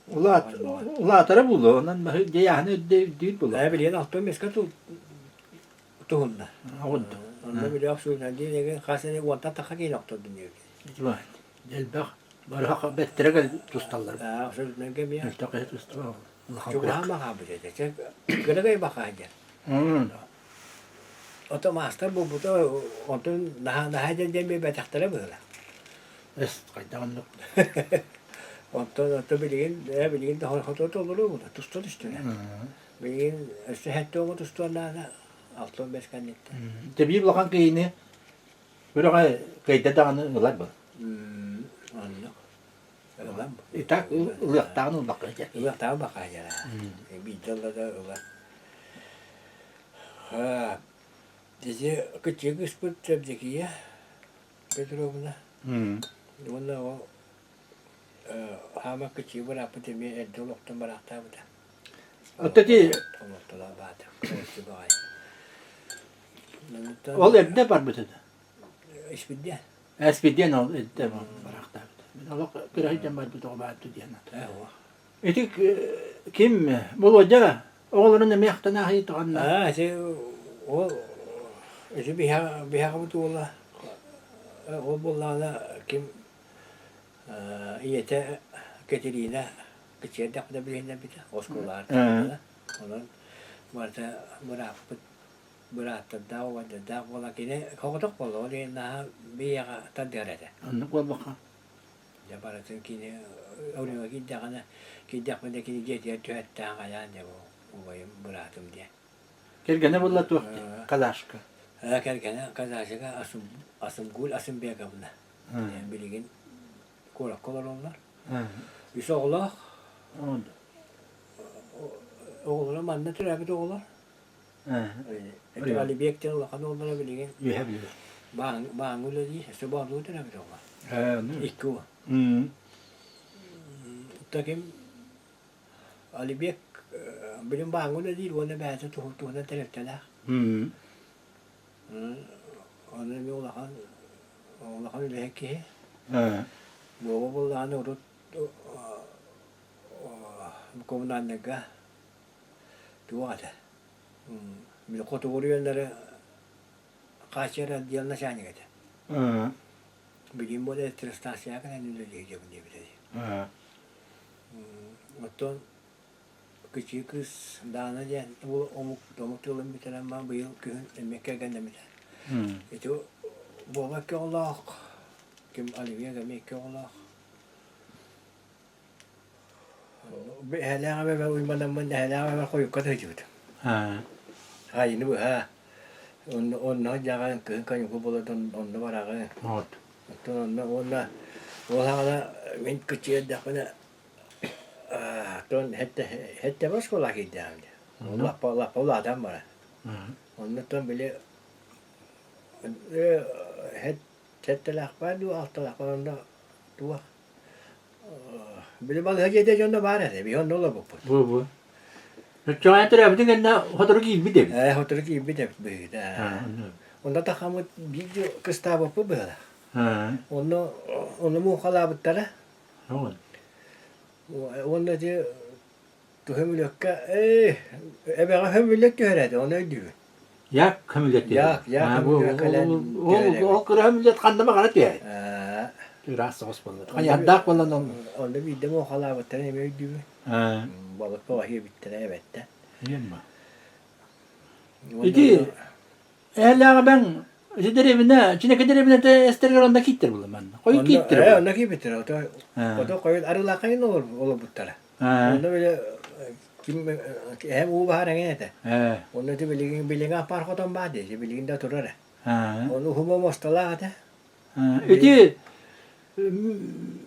улаатара буолуо, онон дьайааһыны үрдүүр буолуо. Ээ билигин алтан миэскэ туһунна. Онно били охсуунан диэн хас эмэ уонтан тахха киһини охтордун диэбит. Элбэх барыха бэттэрэ кэл тусталлар. Аа охсуунан эмиэ. Элбэх киһи тустар. Чугаһаан баҕаабыт этэ. Кырагай баҕаа диэн. Ото маастар буолбута онтон наһаа наһаа диэн диэн биэрбэтэхтэрэ быһыылаах. Эс хайдах оннук. Онтон ото билигин ээ билигин да хоту толору туста түстүлэр. Билигин өссө сэттэ оҕо тустуон наада 65 кэнниттэн. Тэбии улахан киһини күрэҕэ кыайда даҕаны ылар был. Оннук. Ылам. Итак ылыахтааҕын ылбакка дьэ. Ылыахтааҕын бакаа дьэ. Биирдэ ылла да ылар. Ити кыччык ыспыт Чэбдикийэ Петровна уонна ол хаама кыччыы бырааппыт эмиэ эрдэ олохтон бараахтаабыта. Оттон ити Олохтолоо баата кыраччы баҕайы. Ол эрдэ барбыт этэ. Испирдиэн. Эспирдиэн ол эрдэ бараахтаабыт. Олох кыра барбыт оҕо баатты диэн. Ити ким Володя оҕолорун эмиэ ахтан ааһыы тоҕонно. Аа, ити ол ити биһэҕибит уола ол буоллаҕына ким ийэтэ Катерина кичиэрдэхпинэ билиһиннэрбитэ оскуолаҕа онон барыта бырааппыт бырааттардаах убайдардаах буола кини соҕотох буолла ол иһин наһаа биһиэхэ тардыһар этэ Оннук буолбакка Дьэ барытын кини өрүҥэ киирдэҕинэ, киирдэхпинэ кини дьиэтигэр түһэттээн хайаан дьэ бу убайым быраатым диэн. Кэргэнэ буолла туох дии? Казашка. Ээ кэргэнэ Казашка Асым Асымгуль Асымбековна. Билигин куоракка олороллор. Үс оҕолоох. Оҕолоро манна төрөөбүт оҕолор. Алибек диэн улахан уоллара билигин Үөһэ билэр. Бааҥҥа үлэлиир, өссө боотулуу төрөөбүт оҕо. Икки уол. Таким Алибек билин бааҥҥа үлэлиир уонна бэйэтэ туһунан тэрилтэлээх. Ону эмиэ улахан улахан үлэһит киһи. Буоба буоллаҕына урут коммунальнайга туох этэ били хотугу оройуоннары хааччыйар отдел начальник этэ билигин буола электростанцияҕа кэлэн үлэлиир диэбитэ дии оттон кычыы кыыс Даана диэн омук омук тылын бүтэрэн баран быйыл күһүн эмиэ кэргэннэммитэ ити буола икки оҕолоох ким Оливия эмиэ икки оҕолоох Эһэлээх эбэбэр уйманаммын, эһэлээх эбэбэр хойукка да сылдьыбытым. Айыны быһа. Онно онно сылдьаҕын, кыһын каникул буолар онно бараҕын. Вот. Оттон онно уонна ол саҕана мин кыччыйа эрдэхпинэ оттон һэттэбэ оскуолаҕа киирдэҕим дии. Лаппа лаппа улаатан баран. Оннуттан били сэттэлээхпэр дуу, алталаахпар онно туох били балыыһа дьиэтэ дьонно баар этэ, биһи онно олорбуппут. Бу бу. Оччоҕо төрөөбүтүҥ кэннэ сотору киирбит эбит. Ээ, сотору киирбит эбит быһыыта. Онно тахаммыт биир дьыл кыстаабыппыт быһыылаах. Онно онно муҥхалаабыттара. Уонна ити Көмүлүөккэ ээ эбэҕэ көмүлүөк түһэр этэ ону өйдүүбүн. Як көмүлүөк түһэр. Як як көмүлүөк кэлэн Ол ол кыра көмүлүөк ханна баҕара түһэр. Ыраас соҕус буолла. Хайардаах буолан ол. Онно биирдэ муохалаабыттарын эмиэ өйдүүбүн. Балык баҕаһыйбыттара эбэттэн. Ити Эһэлээҕибэҥ ити дэриэбинэ, Чинэкэ дэриэбинэтэ эстэригэр онно кииттэр буолла манна. Хойут кииттэр. Ээ, онно киирбиттэр. Ото ото хойут арыылааххайын олорбуттара. Онно били ким эһэм уу баһар эҥин этэ. Онно ити билигин билиҥи аппаар хотон баар дии, билигин да турар ээ. Ону уһума муосталаах этэ. Ити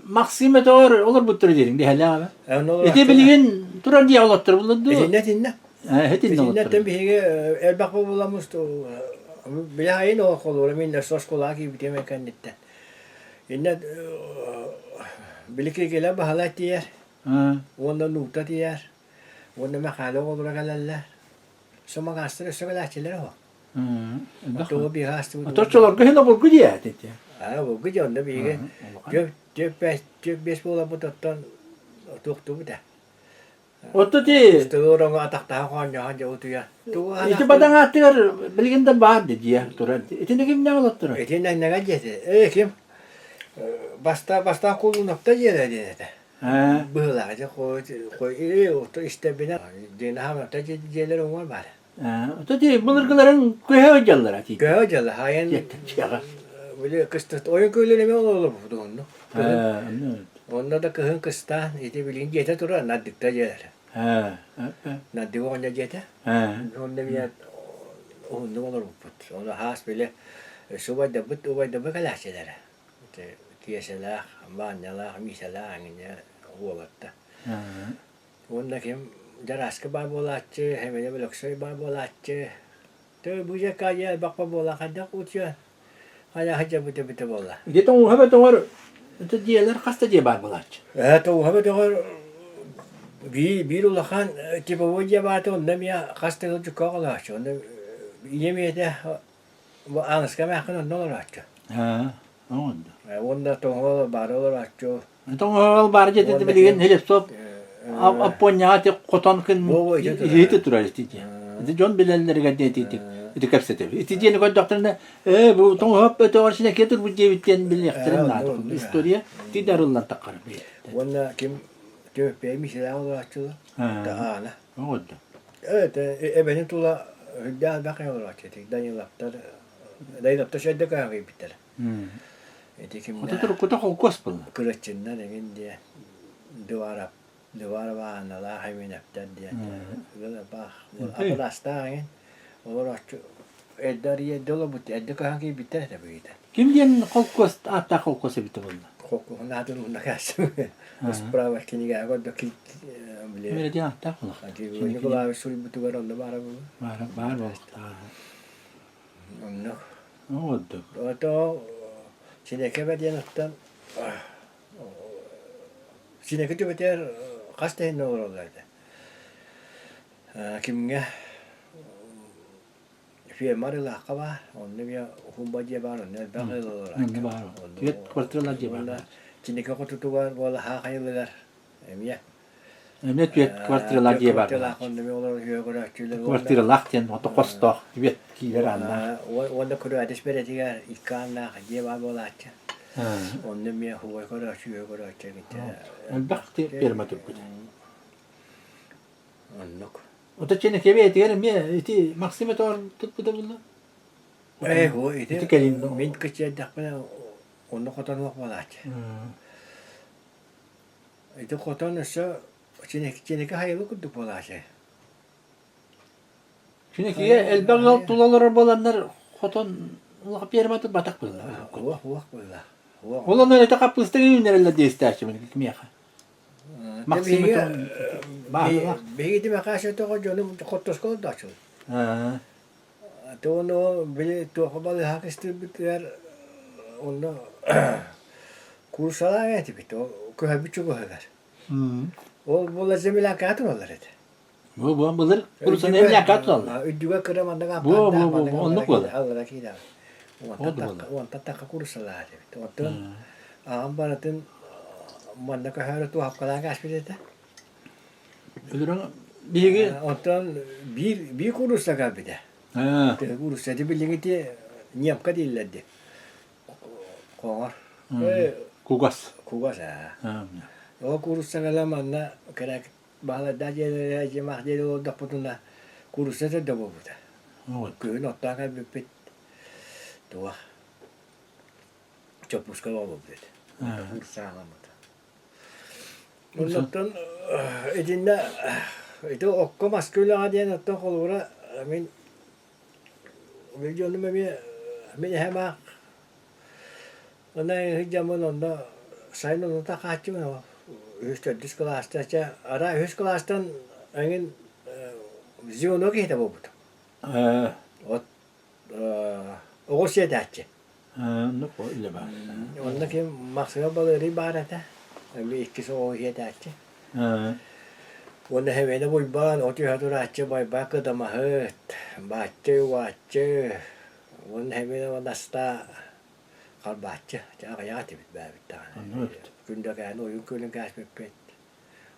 Максим өтөҕөр олорбуттар диэриҥ дэһэлээҕэ. Ити билигин турар дии олоттор буллар дуу? Итиннэ итиннэ. Итиннэ Итиннэттэн биһиги элбэх буоламмыт били айын оҕолоро мин оскуолаҕа киирбитим кэнниттэн. Иннэ били киһилэр баһылай тиийэр уонна Нуута тиийэр уонна Мэхээлэ оҕолоро кэлэллэр. Сомоҕаастар өссө кэлээччилэр оһо. Тугу биһи астыбыт. Оччолорго иһин обургу диэ ити. Аа обургу дьэ онно биһиги түөрт бэс буоларбыт оттон туохтубут ээ. Отто ти Тыгы атахтаһа хоонньоһон дьэ утуйа. Ити бадаҥааттыгар билигин да баар дии турар. Итини кимнээх олоттура? Ити нэҥнэҥэ дьиэтэ. Ээ ким? Баста бастаан кулунапта дьиэлэ диэн этэ. Быһылаах дьэ хой хой истэбинэ диэн аһамата дьиэлэр уҥуор баар. Ото ти былыргыларын көһө сылдьаллара ти. Көһө сылдьаллар. Хайан били кыстыт ойон көөлөр эмэ олорбут онно. Онно да кыһын кыстаан ити билигин дьиэтэ турар Наддыкта дьиэлэрэ. Наддык оҕонньор дьиэтэ. Онно эмиэ уһуннук олорбуппут. Ону хаас били өссө убайдарбыт убайдарбыт кэлээччилэрэ. Ити Киэсэлээх, Маанньалаах, Миисэлээх эҥинэ уолатта. Уонна ким Дьарааска баар буолааччы, Хэмэнэ Өлөксөй баар буолааччы. Төө бу дьэ дьэ элбэххэ буола хайдах утуйа хайа сылдьабыт эбитэ буолла. Ити тоҥуһа бөтөҕөр ити дьиэлэр хас да дьиэ баар буолааччы. Ээ тоҥуһа бөтөҕөр биир биир улахан типовой дьиэ баата онно эмиэ хас да ыал дьукка оҕолооччу. Онно ийэм ийэтэ бу Ааныска эмээххин онно олорооччу. Аа, оҕонно. Уонна тоҥуһа баара олорооччу. Тоҥоһол баар дьиэтэ билигин Хлебцов Аппонньаҕа ити хотон күн иһити турар ити дьиэ. Ити дьон билэллэригэр диэн ити ити кэпсэтэбит. Ити дьиэни көрдөхтөрүнэ ээ бу тоҥоһоп өтөҕөр синэкиэ турбут диэбит диэн билиэхтэрин наада. История ити да арыллан таххар. Уонна ким Түөппэйи миисэлээх олорооччулар Аана. Оҕодо. Эбэни тула үрдээх элбэх олорооччу Даниловтар Даниловтар сэрдэ көһөн киирбиттэр. Ити кимнээх Хоту туруккута холкуос буолла. Кыраччыннар эҥин диэн Дыбарап Дыбарова Аналаах Эминэптэр диэн баах апылаастаах эҥин олорооччу эрдэ арыйа эрдэ олорбут эрдэ көһөн киирбиттэр этэ быһыыта. Ким диэн холкуос ааттаах холкуос эбитэ буолла? Холкуоһун аатын уһунна кээстим. Справа кинигэҕэ көрдө били. Мэрэ диэн ааттаах буолла. Николаевич суруйбутугар онно баара буолла. Баара баар буолуохтаах. Оннук. Оҕордук. Ото Синэкэбэ диэн оттон Синэки түбэтигэр хас да иһиннэ олороллор этэ. Кимҥэ ферма арыылаахха баар, онно эмиэ уһун дьиэ баар, онно элбэх ыал олорор. Онно баар. Түөрт квартиралаах дьиэ баар. Чинэкэ хотутугар буола хаах айылыгар эмиэ Эмиэ түөрт квартиралаах дьиэ баар. Квартиралаах диэн ото хостоох түөрт киирэр ааннаах. Уонна көрөөтүс бэрэтигэр икки ааннаах дьиэ баар буолааччы. Онно эмиэ хугай көрөөччү, үһэ көрөөччү эбит. Элбэх ферма турбут. Оннук. Ото Чэнэкэбэ этигэр эмиэ ити Максим этоор туппута булла? Ээ, ити Ити кэлин мин кыччайдахпына онно хотонуох буолааччы. Ити хотон өссө чинэки хайылы курдук буолааччы. Киникигэ элбэх ыал тула олорор буоланнар хотон улахан пиэрмэ турбатах буолла. Уох уох буолла. Ол онно это хаппыыста үүннэрэллэр диэстээччи кимиэхэ. Максим Биһиги Тимэхээс өтөҕө дьону хортуоска олордооччубут. Тоҕо били туохха балыыһа кыстыырбытыгар онно курсалаах этибит, ол көһөрбүт чугаһыгар. Ол буола землянкаҕа тураллар этэ. Бу бу былыр курсаны землянкаҕа тураллар. Үрдүгэ кыра маннык Бу бу бу оннук буолар. Аллара киирэр. Уонтан тахха курсалаах этибит. Оттон аҕам барытын манна көһөөрү туоһапкалаан кээспит этэ. Өлөрөн биһиги Оттон биир биир куурусса кэлбитэ. Куурусса ити билиҥҥи немка дииллэр дии. Хоҥор. Кугас. Кугас аа. Ол куурусса кэлэн манна кэрэ баһылайдаах дьиэлэрэ дьиэмэх дьиэлэр олордохпутуна куурусса төрдө буолбута. Күһүн оттоон кэлбиппит туох чоппуска буолбут. Куурусса аҕаламмыта. Оннуттан итиннэ ити окко маска үлэҕэ диэн оттон холобура мин мин дьонум эмиэ мин эһэм аах онно сылдьаммын онно сайын онно хааччыбын ол үһүс төрдүс кылааста чэ араа үһүс кылаастан эҥин звено киһитэ буолбутум от оҕус сиэтээччи Оннук үлэ баар. Онно ким Махсыма Балыарый баар этэ. Эмиэ иккис оҕо иһиэтээччи. Уонна Хэмиэнэ Уйбаан от үһэ турааччы Байбаа Кыдамаһыт, Бааччы Уааччы, уонна Хэмиэнэ Настаа Харбааччы. Дьэ аҕыйах этибит бээбит даҕаны. Күндэкээни ойуун күөлүн кээспиппит.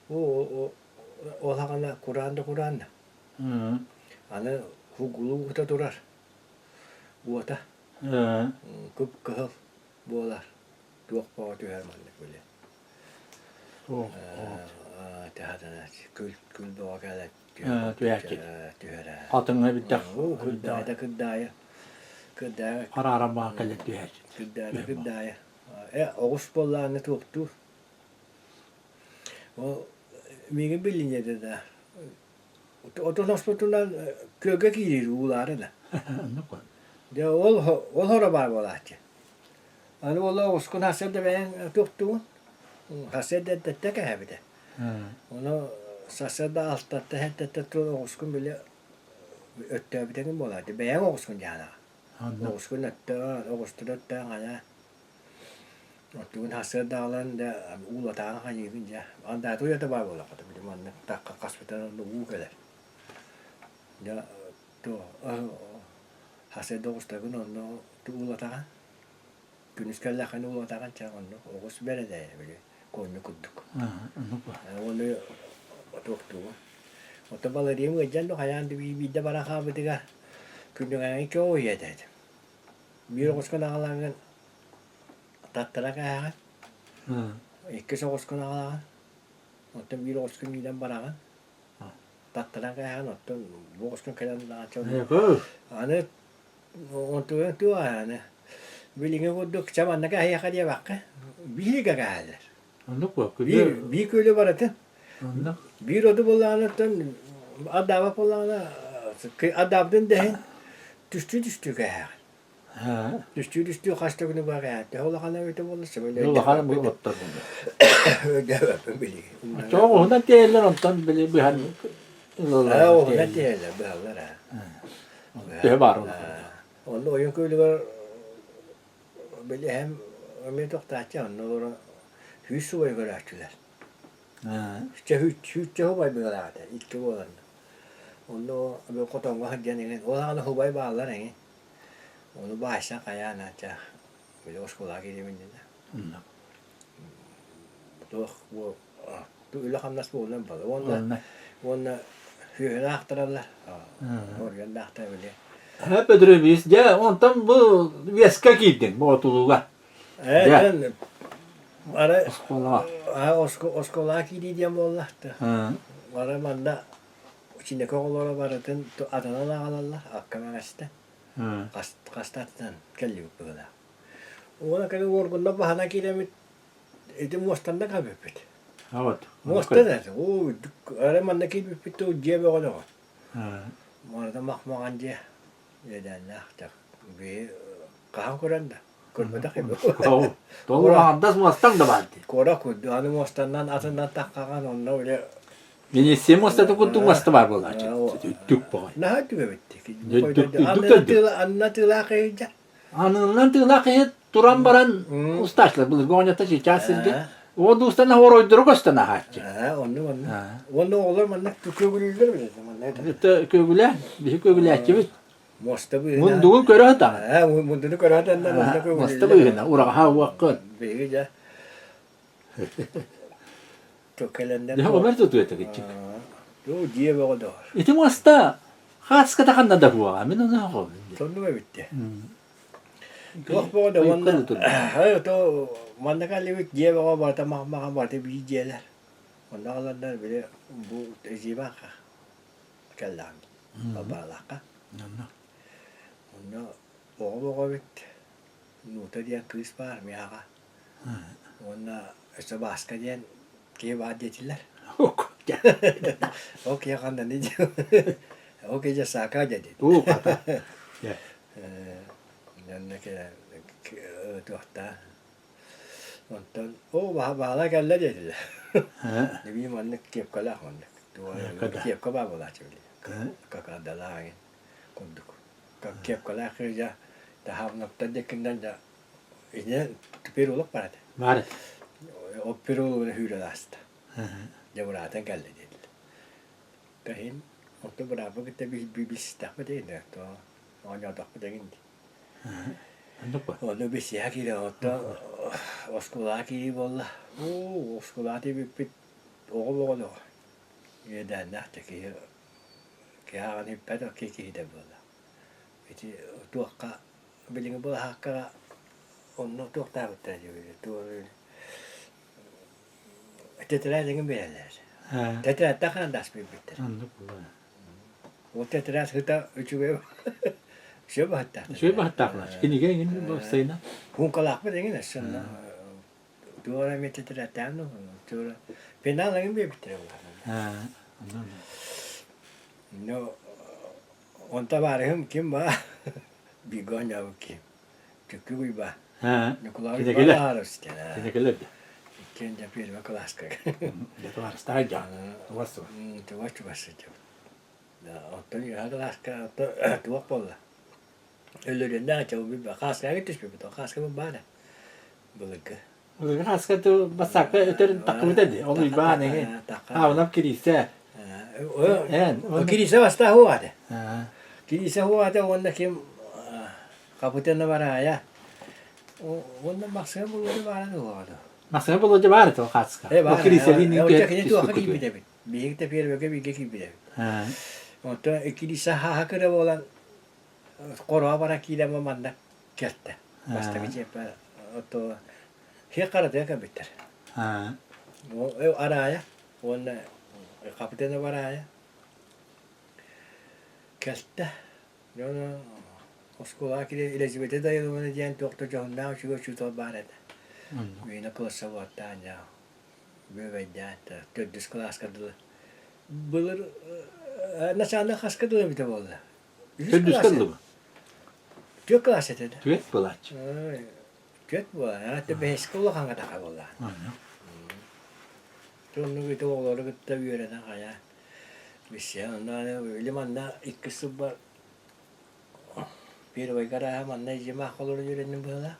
Ол аҕана кураан да кураан да. Аны хугулуу ута турар. Уота кып-кыһыл буолар, туох бөҕө түһэр маннык били. Күл күл бөҕө кэлэр түһээччи. Түһэрэ. Хатыҥҥа бүттэх. Кырдаайа кырдаайа. Кырдаайа. Харааран баҕа кэлэр түһээччи. Кырдаайа кырдаайа. Э оҕус буоллаҕына туохтуур. Ол миигин билиннэ да Отон оспутунан күөлгэ киирэр уулаары да. Дьэ ол ол хоро баар буолааччы. Аны ол оҕускун сарсыарда бэйэҥ туохтугун сарсыарда эрдэттэн кэһэбитэ. Ону сарсыарда алтаттан сэттэттэн туран оҕускун били өттөөбүтэҥин буолааччы. Бэйэҥ оҕускун дьаһанаҕын. Оҕускун өттөөн, оҕустары өттөөн хайа Оттугун сарсыарда аҕалан дьэ уулатааҕы хайыыбын дьэ. Андаата уйата баар буоллаххына били маннык тахха хаспытан онно уу кэлэр. Дьэ туох сарсыарда оҕустаргын онно уулатаҕын. Күнүс кэллэххинэ уулатаҕын чэ онно оҕус бэрэдээйэ били куонньу курдук. Ону туохтуугун. Оттон Балариям ыалдьан да хайаан да биирдэ баран хаалбытыгар күннүгэҥҥэ көөйүө этэ. Биир оҕускун аҕалаҥҥын таттара кээһэҕин, иккис оҕускун аҕалаҕын, оттон биир оҕускун миинэн бараҕын, таттаран кээһэҕин, оттон бу оҕускун кэлэн аны онтуган туох аны билиҥҥи курдук чэ манна кээһиэхэ диэбэххэ бииргэ кээһэллэр. Оннук буо Биир биир күөлү барытын. Биир оду буоллаҕына ардаабат буоллаҕына ардаабытын да иһин түстүү-түстүү кээһэҕин. Түстүү-түстүү хас да күнү быһа кээһэр. Төһө улахан эбитэ буолла сөбүлээн Улахан оттор буолла. Өйдөөбөппүн билигин. Тоҕо уһунан тиэйэллэр онтон били быһан ылаллар. Уһунан тиэйэллэр быһаллар аа. Төһө баар Онно ойуун күөлүгэр били эһэм эмиэ тохтооччу онно олорон сүүс субай көрөөччүлэр. Чэ сүүсчэ субай быһыылаах этэ икки буоланнар. Онно хотоҥҥо сылдьан эҥин ол аҕана субай бааллар эҥин. Ону баайсан хайаан чэ били оскуолаҕа киириэм иннинэ. Туох бу үлэ-хамнас буолуон бала. Уонна уонна сүөһүнү аахтараллар. Оройуон да аахтара били. Петрович, дьэ онтон бу үөскэ киирдиҥ Боотулууга. Ээ, арай оскуолаҕа оскуолаҕа киирии диэн буолла. Ара манна Чинэкэ оҕолоро барытын атынан аҕалаллар, акка мэҥэстэ. Хаста атынан кэллибит быһыылаах. Уонна кэлин уоргунна баһынан киирэммит ити муостанна кэлбиппит. Вот. Муоста да, оо, арай манна киирбиппит дьиэ бөҕөлөҕө. Муорада мах-маҕан дьиэ үөдээннээх биһи хаһан көрөн да көрбөтөх эбит. Толору аҥардас муостаҥ да баар дии. Куора курдук аны муостаннан атынан таххаҕан онно үлэ Венеция муостатын курдук муоста баар буолааччы. Үрдүк боҕой. Наһаа үрдүк эбит. Үрдүк үрдүк. Анна тыылаах иһирдьэ. Анынынан тыылаах иһит туран баран устааччылар былыргы оҕонньоттор сейчас сиргэ Ол дуустан оройдору көстөн аһааччы. Оннук оннук. Уонна оҕолор манна көөгүлүүллэр билэллэр манна. Көөгүлэ, биһи көөгүлээччибит. Муоста быыһына. Мундугун көрө сатаҕын. Мундуну көрө сатанна манна көөгүлүүллэр. Муоста быыһына, ураҕаһа уоххун. Биһиги дьэ кэлэннэр. Дьэ, Өмөр тутуо этэ Дуу, дьиэ бөҕө доҕор. Ити муоста хааската ханна да буоҕа, мин ону оҕобун. Соннук эбитти. Туох бөҕө да уонна то манна кэллибит дьиэ бөҕө барыта мах-маҕан барыта биир дьиэлэр. Онно аҕаланнар били бу Зимаха кэллэҕим Балбаралаахха. Онно оҕо бөҕө эбит Нуута диэн кыыс баар миэхэҕэ. Уонна өссө Бааска диэн киһи баар диэтилэр. Ол киһи ханнаный диэн ол киһи дьэ саака дьэ диэн. Онно туохтаа онтон оо баала кэллэ диэтилэр. Дебии маннык кепкалаах маннык. Кепка баа буолааччы били. Какардалаах эҥин курдук. Кепкалаах кыыдьа таһаабынаптар диэкиннэн дьэ Ини переулок бар этэ. Баар этэ. Ол переулогуна сүүрэн ааста. Дьэ быраатан кэллэ диэтилэр. Кэһин онто бырааппын кытта билсистэхпит эҥин то оонньоотохпут эҥин дии. Ону билсиһэ киирэн оттон оскуолаҕа киирии буолла. Оо, оскуолаҕа тиийбиппит оҕо бөҕө үөдээннээх да киһи киһи ааҕан иһиппэт киһитэ буолла. Ити туохха Билиҥҥи былаһааккаҕа онно туохтаабыттара диэбитэ тетрадь эҥин биэрэллэр. Тетрадьтан харандаас биэрбиттэр. Ол тетрадь сыта үчүгэй үчүгэй баһыттаах. Үчүгэй баһыттаах кинигэ эҥин уопсайынан. Куҥкалаахпыт эҥин өссө онно туох эмэ тетрадьтаан пенал эҥин биэрбиттэрэ буолар. Ну онто табаарыһым ким баа Бииргэ оонньообут киһим Түккү Уйба Ньукулай Кинекелер. Уйбаан Кинекелер да. Иккиэн дьэ первый кылааска. Дьэ табаарыстаах дьон. Тугас тугас. Тугас чугас сылдьабыт. Оттон үөһэ кылааска туох буолла? Өлөрүөннээх чабы хааскаҕа түспүппүт. Хааскабыт баара былыргы. Былыргы хааска бассаакка өтөр таккыбыта дии. Ол Уйбаан эҥин. Аабынап Кириисэ. Эн. Кириисэ бастаах уоҕа Кириисэ уоҕа уонна ким Хапытына бараайа. Уонна Махсыма Болуодьа баара дуо? Махсыма Болуодьа баар этэ ол хааска. Ол Кириисэлиин Ол кини туохха киирбит эбит. Биһиги да первыйга бииргэ киирбит эбит. Онтон Кириисэ хааһа кыра буолан хороҕо баран киирэн манна кэлтэ. Бастакы чиэппэ ото хиэ харатыга кэлбиттэр. Араайа уонна Хапытына бараайа кэлтэ. Дьоно оскуолаҕа киирэн Елизавета Даниловна диэн туох да дьоһуннаах үчүгэй учуутал баар этэ. Миэнэ кылассабыаттаан дьэ бүөбэйдээн төрдүс кылааска дылы. Былыр начальник хаска дылы эбитэ буолла. Төрдүскэ дылы Түөрт кылаас этэ да. Түөрт буолааччы. Түөрт буолар. Ата бэһискэ улахаҥҥа таха буолла. Оннук ити оҕолору кытта үөрэнэн хайа. Билсиһэн онно аны били манна иккис сылбар первый гарааһа манна зимаах олорон үөрэнним быһыылаах.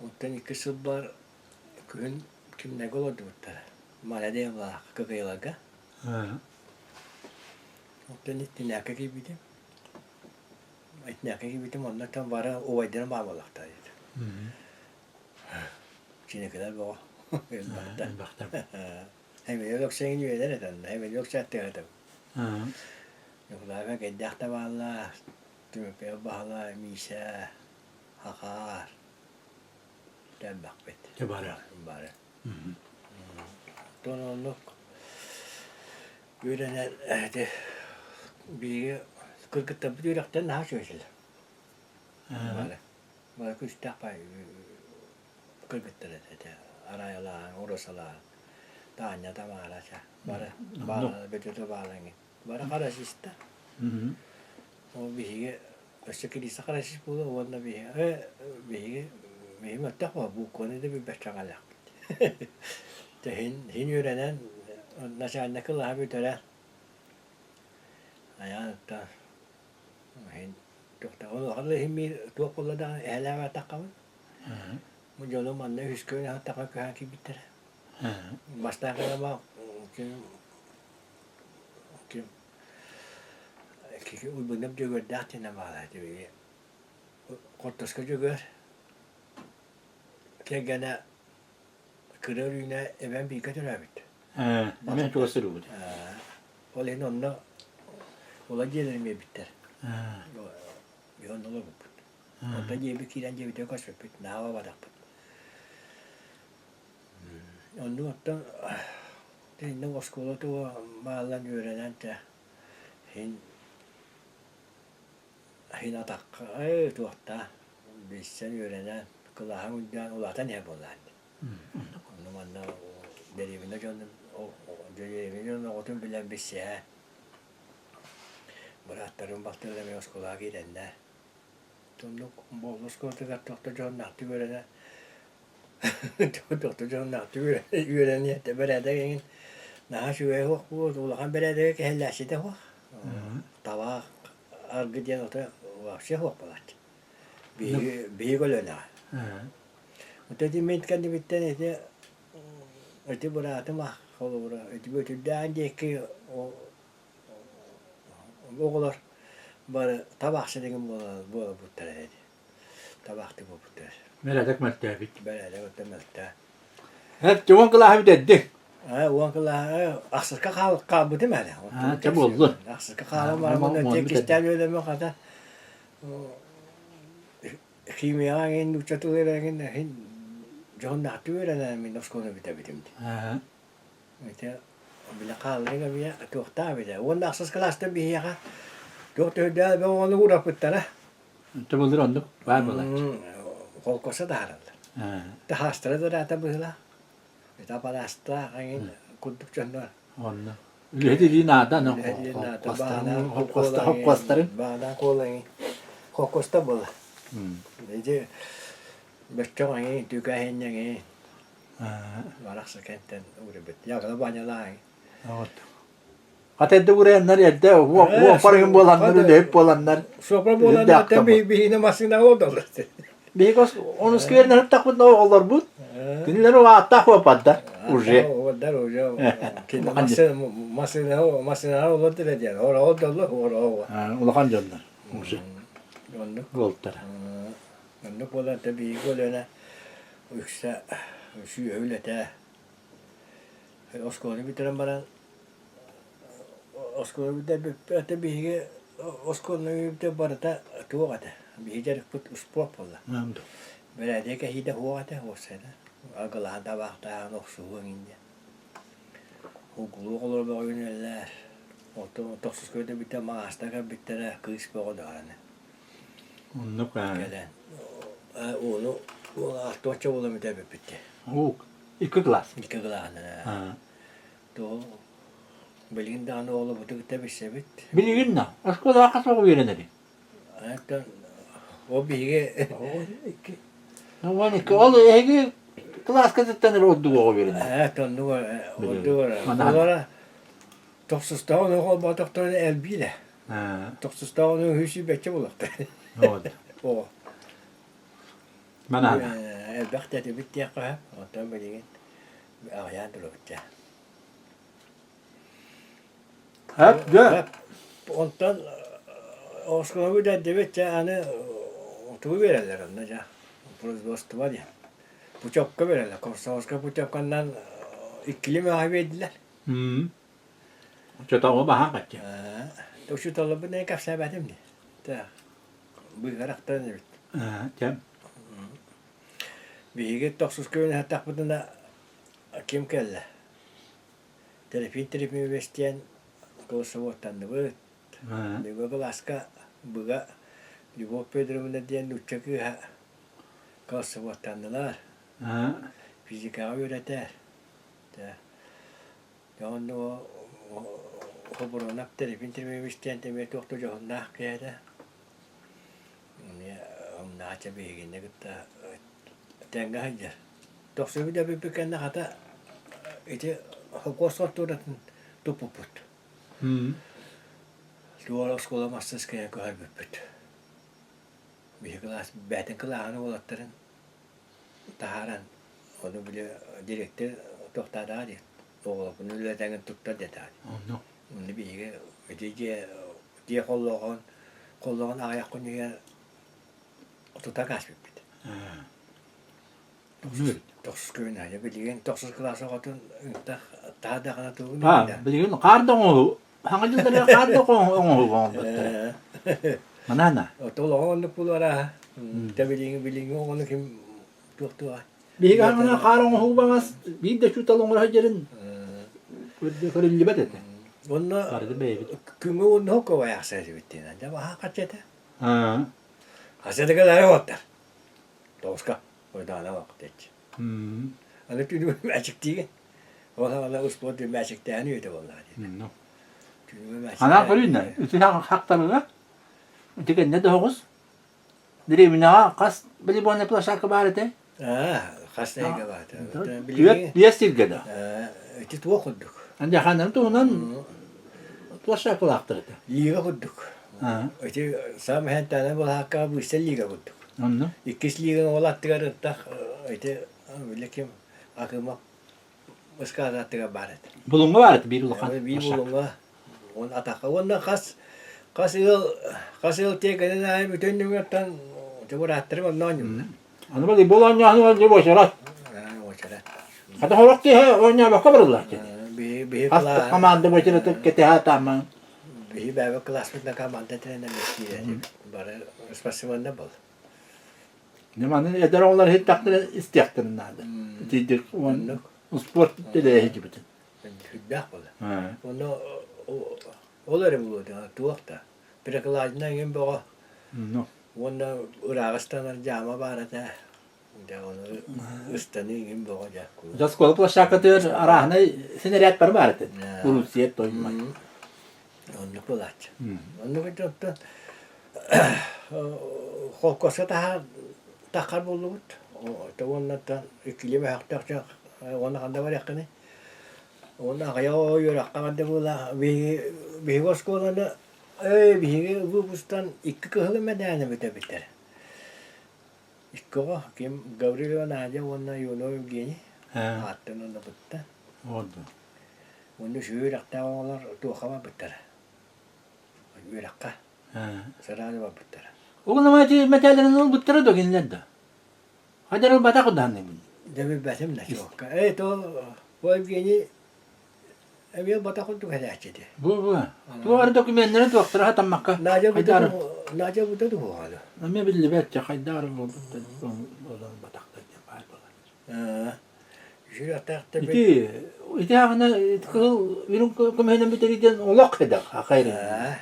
Оттон иккис сылбар күһүн кимнэргэ олордубуттара. Маля диэн баах ККЛарга. Оттон итинээккэ киирбитим. Итинээккэ киирбитим онно бары убайдарым баар буоллахтара диэтэ. Чинэкилэр бөҕө. Элбэхтэр. Элбэхтэр. Эмилия Лөксөҥүн үөрэр этэ онно. Эмилия Лөксөөттөөх этэ. Ньукулаайба кэйдээх да бааллар, Түмэппийэ Баһылай, Миисэ, Хахаар. Элбэхпит. Дьэ бары. Бары. Оттон оннук үөрэнэн ити биһиги кыргыттарбыт үөрэхтэн наһаа үчүгэй этилэр. Бары. Бары күүстээх баай кыргыттар этэ. Араайалаан, Урусалаан, Таанньа, Тамара ча. Бары баалана, Бөтөтө баалаҥы. Бары харасиста. Ол биһиги өссө Кириисэ Харасис буолуо уонна биһиги биһиги биһи мөлтөх буолла букваны да билбэт чаҕалаахпыт. Дьэ иһин иһин үөрэнэн начальник кылааһы бүтэрэн айаан оттон иһин туохта онуоха да иһин биир туох буолла даҕаны эһэлээх аатаххабын. Бу дьонум манна үһүскэ үөрэх көһөн киирбиттэрэ. Бастаан кэлэн ким ким Уйбунап Дьөгүөрдээх диэн баара этэ били Хортуоска Дьөгүөр кэргэнэ кыра Өрүүнэ эбэм бииргэ төрөөбүт. Эмиэ чугас сырыбыт. Ол иһин онно ула дьиэлэрин биэрбиттэр. Биһи онно олорбуппут. Онтон дьиэбит киирэн дьиэбитигэр көрсүппүт, наһаа абатахпыт. Оннук оттон иннэ оскуола туга бааллан үөрэнэн тэ иһин иһин атахха ээ туохтаа билсэн үөрэнэн кылааһым үрдээн улаатан иһэр буоллаҕа дии. Онно манна дэриэбинэ дьонун дэриэбинэ дьонун оҕотун билэн билсиһэ бырааттарым балтыларым эмиэ оскуолаҕа киирэннэр Оннук буолла оскуолатыгар туох да дьоһуннаахтык үөрэнэ туох да дьоһуннаахтык үөрэниэ этэ бэрээдэк эҥин наһаа үчүгэй суох буолуо улахан бэрээдэги кэһиллээччитэ суох табаах аргы диэн ото вообще суох буолааччы биһиги биһиги көлүөнэҕэ вот ити мин кэннибиттэн ити ити быраатым ах холобура ити Бөтүрдээн диэки Оҕолор бары табаахчы деген буолбуттар этэ. Табаахтыы буолбуттар. Бэрээдэк мөлтөөбүт. Бэрээдэк өттө мөлтөө. Эп уон кылааһы бүтэрдиҥ. Ээ уон кылааһы ахсыска хаалбытым эрэ. Чэ буоллун. Ахсыска хаалан бараммын тиэкистээн үөрэммин хата химияҕа эҥин нуучча тылыгар эҥин дьоһуннаахтык үөрэнэн мин оскуола бүтэбитим дии. Ити били хаалларыҥ эмиэ туохтаах эбитэ. Уонна ахсыс кылаастан биһиэхэ туох төһүрдээх элбэх оҕону уураппыттара. Тыбылыр оннук баар буолааччы. Холкуоса таһаараллар. Таһаастара да ыраата быһыылаах. Ити апараастаах эҥин курдук дьоннор. Онно. Үлэһит илии наада, холкуостарын. Баанан куолаҥын. Холкуоста буола. Ити бөччөҥ эҥин, түкээһин эҥин. Барахса кэнтэн уребит. Ягла банялаан. Вот. Хата эрдэ уурайаннар эрдэ уоппар буоланнар үлэһит буоланнар. Суоппар буоланнар биһиги массыынаҕа олордоллор. Биһиги ону скверин ырыттахпыт оҕолорбут. Кинилэр ааттаах уоппардар уже. Уоппардар уже. Массыынаҕа массыынаҕа олордулар диэн. Олордоллор олороо. Улахан дьоннор уже. Оннук. Буолтара. Оннук буолан биһиги көлүөнэ үксэ сүөһү үлэтэ. Оскуоланы бүтэрэн баран оскуола бүтэрбиппит биһиги оскуоланы бүтэр барыта туох этэ биһиги дьарыкпыт успуорт буолла. Бэрээдэк кэһиитэ суох этэ уопсайынан. Аргылаһан табаахтааһын, охсуһуу эҥин диэн. Угулуу оҕолор бөҕө үүнэллэр. Оттон тохсуска бүтэрбиттэр маҕаастар кэлбиттэрэ кыыс бөҕө даҕаны. Оннук Кэлэн ууну алтуонча буола бүтэрбиппит дии. Уу, икки кылаас. Икки кылааһынан. Туох билигин даҕаны оҕолорбутун кытта билсэбит. Билигин да оскуолаҕа хас оҕо үөрэнэрий? Оттон ол биһиги икки. 12. Ол эһиги кылааскытыттан эрэ ордук оҕо үөрэнэр. Ээ, оннук ордук Олора тохсустаах ону холботохторуна элбиир ээ. Тохсустаах ону үһү сүүрбэччэ буолуохтар. Оҕо. Манаана. Элбэх да этибит диэххэ сөп. Онтон билигин аҕыйаан турабыт дьэ. Хөп, дьэ. Онтон оскуоланы бүтэрдибит дьэ аны тугу биэрэллэр онно дьэ производство диэн. Путевка биэрэллэр. Комсомольскай путевканан иккилии мөҕө биэрдилэр. Оччотооҕу баһаан хаччы. Учууталларбын эн кэпсээбэтим дии. Тэ быыһар ахтан эбит. Дьэ. Биһиги тохсуска үөрэнэхтэхпитинэ ким кэллэ? Тэрэпиин Тэрэпиэбэс диэн голосовоттанныбыт. Бүгүн кылааска быга Любовь Федоровна диэн нуучча кыыһа голосовоттаннылар. Физикаҕа үөрэтэр. Дьэ, онно. Хобуруонап Тэрипин Тимирович диэн эмиэ туох да дьоһуннаах киһи этэ. Эмиэ Умнаача биһигини кытта тэҥҥэ сылдьар. Тохсунньу да бүппүт кэннэ хата ити холкуос хортууратын туппуппут. Туора оскуола мастарыскыайа көһөрбүппүт. Биһи кылаас бэйэтин кылааһын уолаттарын таһааран, ону били директор туохтаатаҕа дии, оҕолорбун үлэлэтэҥин туттар диэтэҕэ дии. Онно. Онно биһиги ити дьиэ дьиэ холлоҕон холлоҕон аҕыйах күнүгэр тута кааспыппыт. Тохсус күн аайы билигин тохсус кылаас оҕотун ыытах таһа даҕаны тугун Аа, билигин хаар да оҥоһу хаҥа дьылларыгар хаар да оҥоһу оҥорбуттара. Манаана. Олоҕо оннук буолуора. Тэ билиҥҥи билиҥҥи оҕону ким туохтуоҕай? Биһиги хаҥана хаар оҥоһуу баҕас биир да учуутал оҥоро сылдьарын көрүллүбэт этэ. Онно Барыта бэйэбит. күҥҥэ уонна хоккобайаахса этибит диэн. Дьэ баһаа хачча этэ. Хасыатыгар уоттар. Тоҕуска ойдаана бак диэччи. Аны түүнүгү мээчиктиигин. Ол саҕана успуорт мээчиктээһин үйэтэ буоллаҕа дии. Түүнүгү мээчиктээһин. Анаа көрүүнэ, үтү хактарыга ити кэннэ да оҕус Дэриэбинэҕэ хас волейбольнай площадка баар этэ? Аа, хас нэһигэ баата. Түөрт биэс сиргэ да. Ити туох курдук. Андьаханын туһунан площадкалаахтар этэ. Лига курдук. Ити саам иһэнтээнэ былаһааккаҕа быыстал лига курдук. Онно? Иккис лиганы ол аттыгар ыттах ити били ким Акымов ыскаат аттыгар баар этэ. Булуҥҥа баар этэ биир улахан Биир булуҥҥа уон атахха уонна хас хас ыал хас ыал тиэгэнин аайы бүтүн нөҥүөттэн бырааттарым онно оонньууллар. Аны волейбол оонньооһун дьэ уочарат. Уочарат. Хата хорох киһи оонньообокко барыллар Биһи биһи Хас команда буочараты кэтэһэ атаамаҥ. Биһи бэйэбит кылааспытынан команда тэринэн киирэр бары спортсменнар буол. Дьэ маны эдэр оҕолор иһиттэхтэрэ истиэхтэрин наада. Итийдик уонна спорт тэлээһи Сүрдээх буолар. Онно ол эрэ буолуо туох да. Перекладина эҥин бөҕө. Уонна ырааҕы ыстанар дьаама баар этэ. Дьэ ону ыстаныы эҥин бөҕө дьэ. Дьэ оскуола площадкатыгар арааһынай синэрээт бары баар этэ. Куруусиет тоймай. Оннук буолааччы. Оннук оттон холкуоска таһаар таххар буоллубут. Уонна иккилии мөһөхтөөх дьон уонна ханна барыаххыный? Уонна аҕыйах оҕо үөрэххэ барда буолла. Биһиги биһиги оскуоланы ээ биһиги выпустан икки кыһыл мэдээни бүтэбиттэр. Икки оҕо ким Гаврилова Надя уонна Ионов Евгений ааттарын онно бытта. Уонна үчүгэй үөрэхтээх оҕолор туохха барбыттара? Үөрэххэ сразу барбыттара. Угунама ити мэтээлэрин ылбыттара да кинилэр да? Хайдах ылбатах даҕаныбын. Дьэ билбэтим да чуолка. Ээ то бу Евгений эмиэ ылбатах курдук этээччи ити. Бу бу. Туох эрэ докуменнарын туохтара хатаммакка. Надя быта Надя быта туһуоҕа Эмиэ биллибэт дьэ хайдах эрэ буолбуттар ылбатахтар диэн баар буолар. Ити ити аҕына кыһыл үрүҥ көмүһүнэн бүтэрий диэн олох эдэх хахайрын.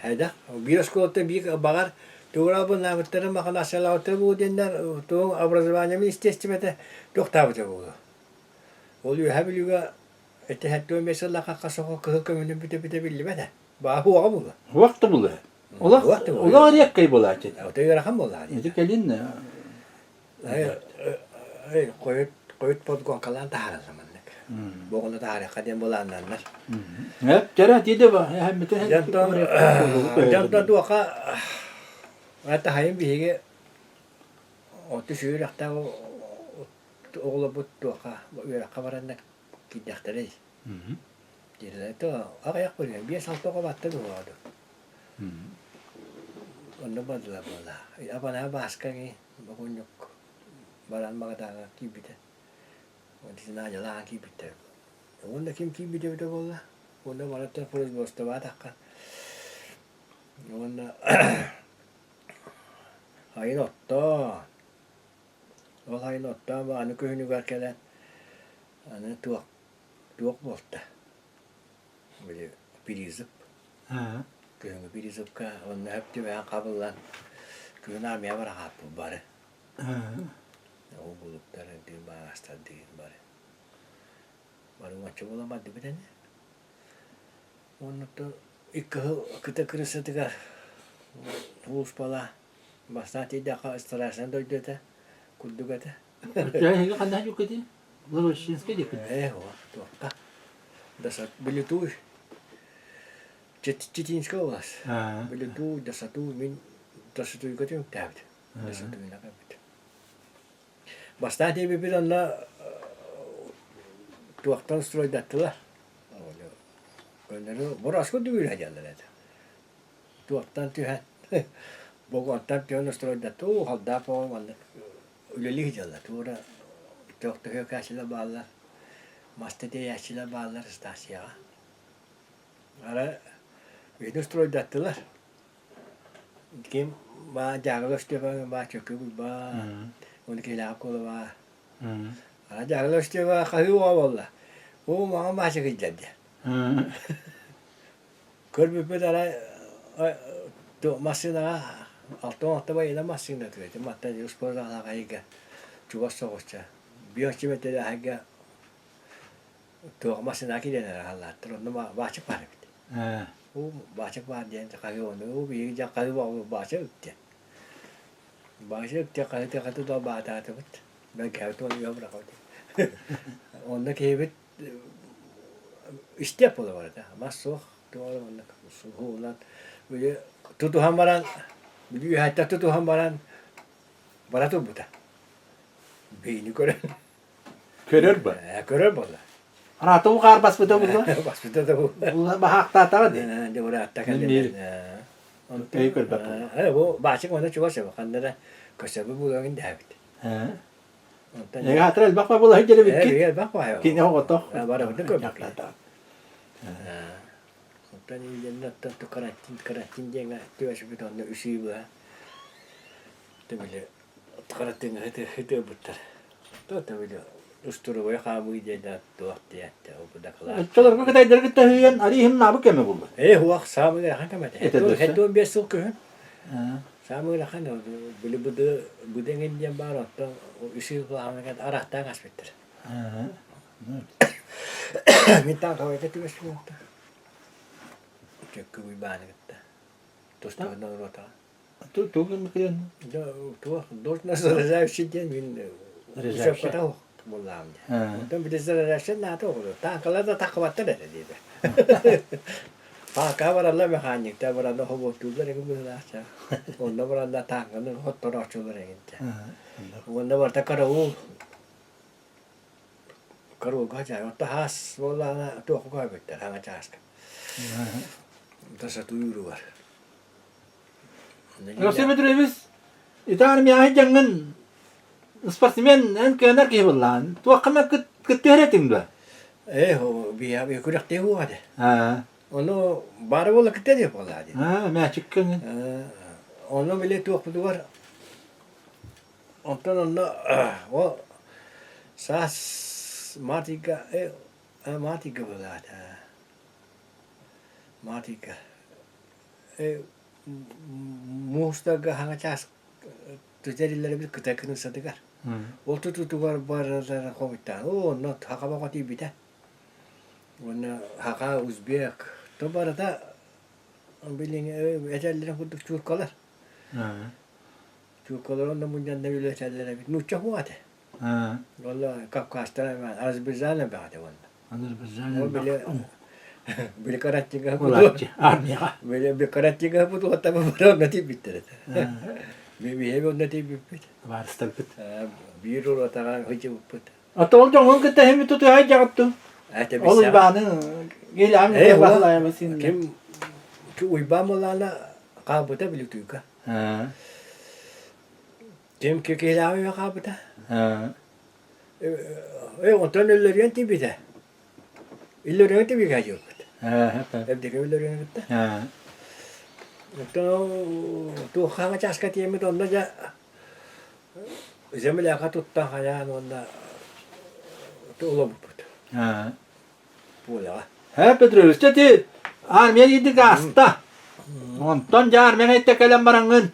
Эдэх. Биир оскуолаттан биир баҕар тугураабынаабыттара маханассалаабыттара буолуо диэннэр туох образование министиэстибэтэ туохтаабыта буолуо. Ол Үөһээ Бүлүүгэ ити 75 сыллаахха хас оҕо кыһыл көмүнэн бүтэ-бүтэ биллибэт ээ. Баа уоҕа буолуо. Уох да буолуо. Олох олох эриэккэй буолааччы. Ото ыарахан буоллаҕа. Ити кэлин Хойут хойут подгонкалаан таһаараллар маннык. Бу оҕону таһаарыахха диэн былааннааннар. Эптэрэ тиде ба эһэммитин Дьонтон туоха таһайын биһиги оту үөрэхтээх оҕолорбут туоха үөрэххэ бараннар киирдэхтэрэй. Диэтэ аҕыйах көрүҥ 5-6 оҕо батта дуо Онно бардылар буолла. Абанаа Бааска Бокуонньук баран Магадааҥҥа киирбитэ. Надялаан киирбиттэр. Уонна ким киирбитэ эбитэ буолла? Уонна барыттан производстволаатахха. Уонна айын оттоон, ол айын оттоон аны күһүнүгэр кэлэн аны туох туох буолта? Били призыв. Күһүҥҥү призывка онно сөп түбэһэн хабыллан күһүн армия барахааппыт бары. Ол булуктар дыын баастар дыын бары. Бары уонча буолан бардыбыт ини. Оннуттан Икки сыл кыта кырыысатыгар сулууспалаа. Бастаан тиийдэххэ страшнай дойду этэ, курдук этэ. Эһиги ханна дьуккутуй? Благовещенскай диэккит? Ээ, туохха? Билитуй. Читинскэй область. Билитуй, Досатуй, мин Досатуйга түмүктээбит. Досатуйна кэлбит. Бастаан тиийбиппит онно туохтан стройдаттылар. Көннөрү борооску дүгүрэ диэллэр этэ. Туохтан түһэн богуонтан түһэн стройдатты уу халдаах оҕо маннык үлэлии сылдьаллар. Туора төхтөһүөкээччилэр бааллар, маста тиэйээччилэр бааллар ыстаансыйаҕа. Ара ити стройдаттылар. Ким баа Дьааҥылар Степан баа Чөкө Уйбаан уонна Киһилээҕи Куолабаа Ара Дьааҥылар Степан хаһыы оҕо буолла. Оо маҥан баача кыйдар диэн. Көрбүппүт арай массыынаҕа 66 байыана массыына түһэтим мантан успуорт айга чугас соҕусча биэс миэтэрэ туох массыына киирэн эрэ хааллааттар онно баачык баар эбит уу баачык баар диэн хаһыы ону уу биһиги дьэ хаһыы баачык диэн баачык диэн хаһыы хаһыы да баатаатыбыт бэргээбит уонна үөһэ бырахабыт онно киһибит истиэп буола барыта мас суох туох эрэ маннык суһуунан били тутуһан баран били үөһэттэн тутуһан баран бара турбута биһини көрөн Көрөр ба? Көрөр буолла. Араата уу хаар баспыта булла? Баспыта да булла. Баһаахтаатаҕа дии. Дьэ ураатта кэллин. Өй көрбөт буолла. Бу баачык онно чугас эбит. Ханна да көсөбү булуоҥун дээбит. Эгэ хатыр элбэх ба була сылдьар эбиккит. Элбэх баайа. Кини оҕотох. Барыбытын көрбөккүт. Оттон илдьэннэ оттон карантин карантин диэҥҥэ түбэспит онно үс ый быһа били карантиҥҥа ытыырбыттар. То били устуругуйа хаамыы диэн туох диэттэ ол дакылаат. Оччолорго кытайдары кытта үһүйэн арыы хымнаабыт кэмэ буолла. Ээ хуах саамай ыарахан кэм этэ. 75 сыл күһүн. Саамай ыарахан били быды быды эҥин диэн баар оттон үс ый плаһамыгар арахтаан аспыттар. Мин таҥхабайга түбэспит Чөккө Уйбааны кытта. Тустаҕына ротаҕа. Тугу гыммыкыйан? Туох должность заряжающий диэн мин учебката буоллаҕым дии. Онтон били заряжающий наата оҕолор. Таанкалар да таххыбаттар этэ диэтэ. Таанкаҕа бараллар механиктар баранна хобуоттууллар эҥин быһыылаах Онно баранна таанканы хотторооччулар эҥин Уонна барыта караул Караулга дьаа отто хаас буоллаҕына туохха көһөбүттэр хаҥа чааска. Тасатууругар. Алексей Петрович, ити армияҕа дьаҥҥын спортсмен эн кыанар киһи буоллаҕын. Туохха эмэ кыттыһар этиҥ дуо? Ээ, биһиэхэ күрэхтэһии буолуо этэ. Ону баара буола кытта диэх буоллаҕа дии. Мээчиккэ Ону били туохпутугар онтон онно ол саас март ыйга март ыйга буоллаҕа март ыйга муустарга хаҥа чаас түтэриллэрбит кытай кырыысатыгар. Ол тутуутугар барылара хомуйтаан, оо, онно хака бөҕө тиийбитэ. Уонна хака, узбек, то барыта билиҥ этэллэрин курдук чууркалар. Чууркалар онно мунньанна үлэтэллэр эбит. Нуучча суох этэ. Уонна Кавказтар Азербайджан элбэх этэ уонна. Азербайджан Ол били били карантиҥҥа Буолааччы армияҕа. Били карантиҥҥа бутуота бары онно тиийбиттэр этэ. Биһиги онно тиийбиппит. Табаарыстарбыт. Биир ротаҕа сылдьыбыппыт. Ата ол дьоҥҥун кытта иһиммит тутуһай дьаҕыттын. Ол Уйбааны Гелям Баһылайабы Ким Уйбаан буоллаҕына хаалбыта били тыыга. Ким киһилээҕи хаалбыта. Онтон өллөрүөн тиийбитэ. Өллөрүөн тиийбитэ дьылбыт. Эбдигэ өллөрүөн кытта. Оттон туох хаҥа чааска тиэммит онно дьэ земляка туттан хайаан уонна олорбуппут. Пуоляҕа. Э, Петрович, ти армия киирдик ааста. Онтон дьэ армияҥа иттэ кэлэн бараҥҥын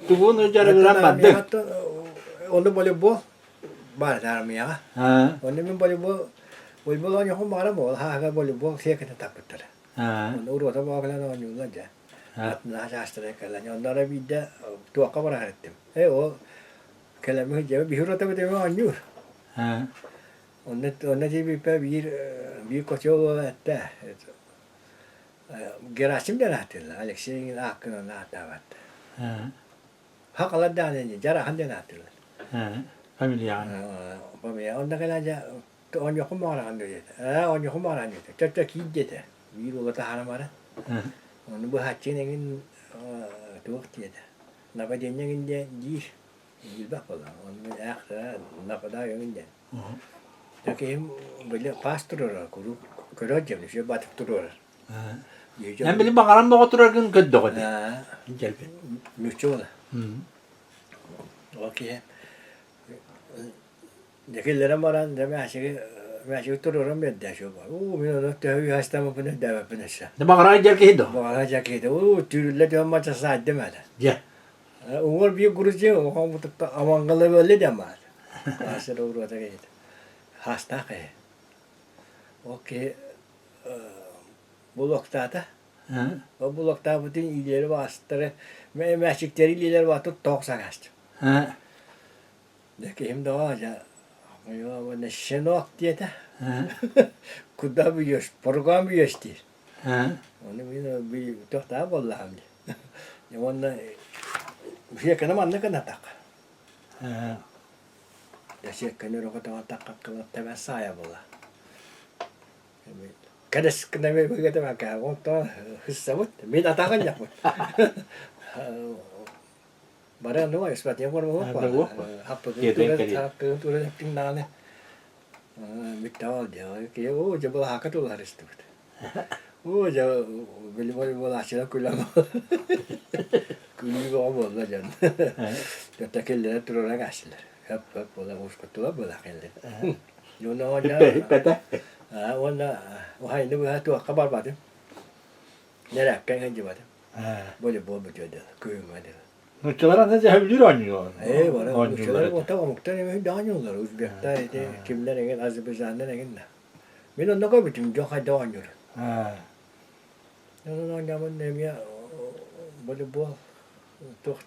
тугун дьарыгыран бардыҥ? Онно волейбол баар этэ армияҕа. Онно мин волейбол волейбол оонньуохпун баҕарам ол хааһыгар волейбол сиэкэтин таппыттара. Онно уруота боокулан оонньууллар дьэ. Ат чаастара кэлэн. Онно эрэ биирдэ туохха барар эттим. Ээ ол кэлэммит сылдьабыт биһи уруотабыт эмиэ оонньуур. Онно онно тиийбиппэр биир биир котел уола эттэ. Герасим диэн ааттыыллар. Алексей ааккын ааттаабат. Хакалар даҕаны ини Дьарахан диэн ааттыыллар. Фамилияҕын. Фамилия. Онно кэлэн дьэ оонньуоххун баҕараҕын дуо диэтэ. Ээ оонньуоххун баҕараҕын диэтэ. Чэ-чэ киир диэтэ. Биир уола таһааран баран. Ону быһааччыын эҥин туох диэтэ. Нападение эҥин диэн диир. Билбэх буолла. Ону ээх нападай эҥин диэн. Дьэ киһим били паас туруорар куруук көрөр диэн үчүгэй батык туруорар. Эн били баҕаран боҕо тураргын көрдөҕө дии. Дьэлби. Мүччү буола. Ол киһи дьэ баран дьэ мээчиги мээчиги туруоран биэрдэ Уу мин ону төһө үһэстэммиппин өйдөөбөппүн өссө. Дьэ баҕаран дьэр киһи дуо? Баҕаран дьэр киһи уу түүрүллэ түһэн мача саайдым этэ. Дьэ. Уҥуор биир грузин оҕоммутукта амангалы бөллө диэн баар. Аасыр уруота киһитэ. Хаастаах киһи. Ол киһи булуоктаата. Ол булуоктаабытын илиилэри баастары, мээчиктэри илиилэри баатыр тоох саҥаастым. Дьэ киһим доҕоо дьэ уонна щенок диэтэ. Куда бьешь? По рукам бьешь диир. Ону мин туохтаах буоллаҕым дии. Уонна сиэккэни маннык гынатахха. Дьэ сиэккэни өрө көтөҕөн таххаккына тэбэн саайа буолла. Кэдэс гына быгатыбакка онтон хыссабыт мин атаҕын дьахпыт. Бары оннук экспертия оҥоруох хаппытын тура эптиҥ даҕаны бүттэҕэ ол дьэ киһи оо дьэ былаһаакка тулуһар истибит. Оо дьэ били буолааччылар күлэн күлүү бөҕө буолла дьон. Төттө киллэрэ туруора каастылар. Хөп хөп буола уускуттулар буола кэллин. Хиппэтэ. Уонна уһайны быһа туохха барбатым. Нэрээккэ сылдьыбатым. Волейбол бүтүө дылы, күһүҥҥэ дылы. Нууччалар аны дьэһэбилиир оонньуулар. Ээ, бары нууччалар уонна омуктар эмиэ даҕаны оонньууллар. Узбектар ити кимнэр эҥин, азербайджаннар эҥин да. Мин онно көрбүтүм, дьон хайдах оонньуур. Онон оонньоомун эмиэ волейбол туох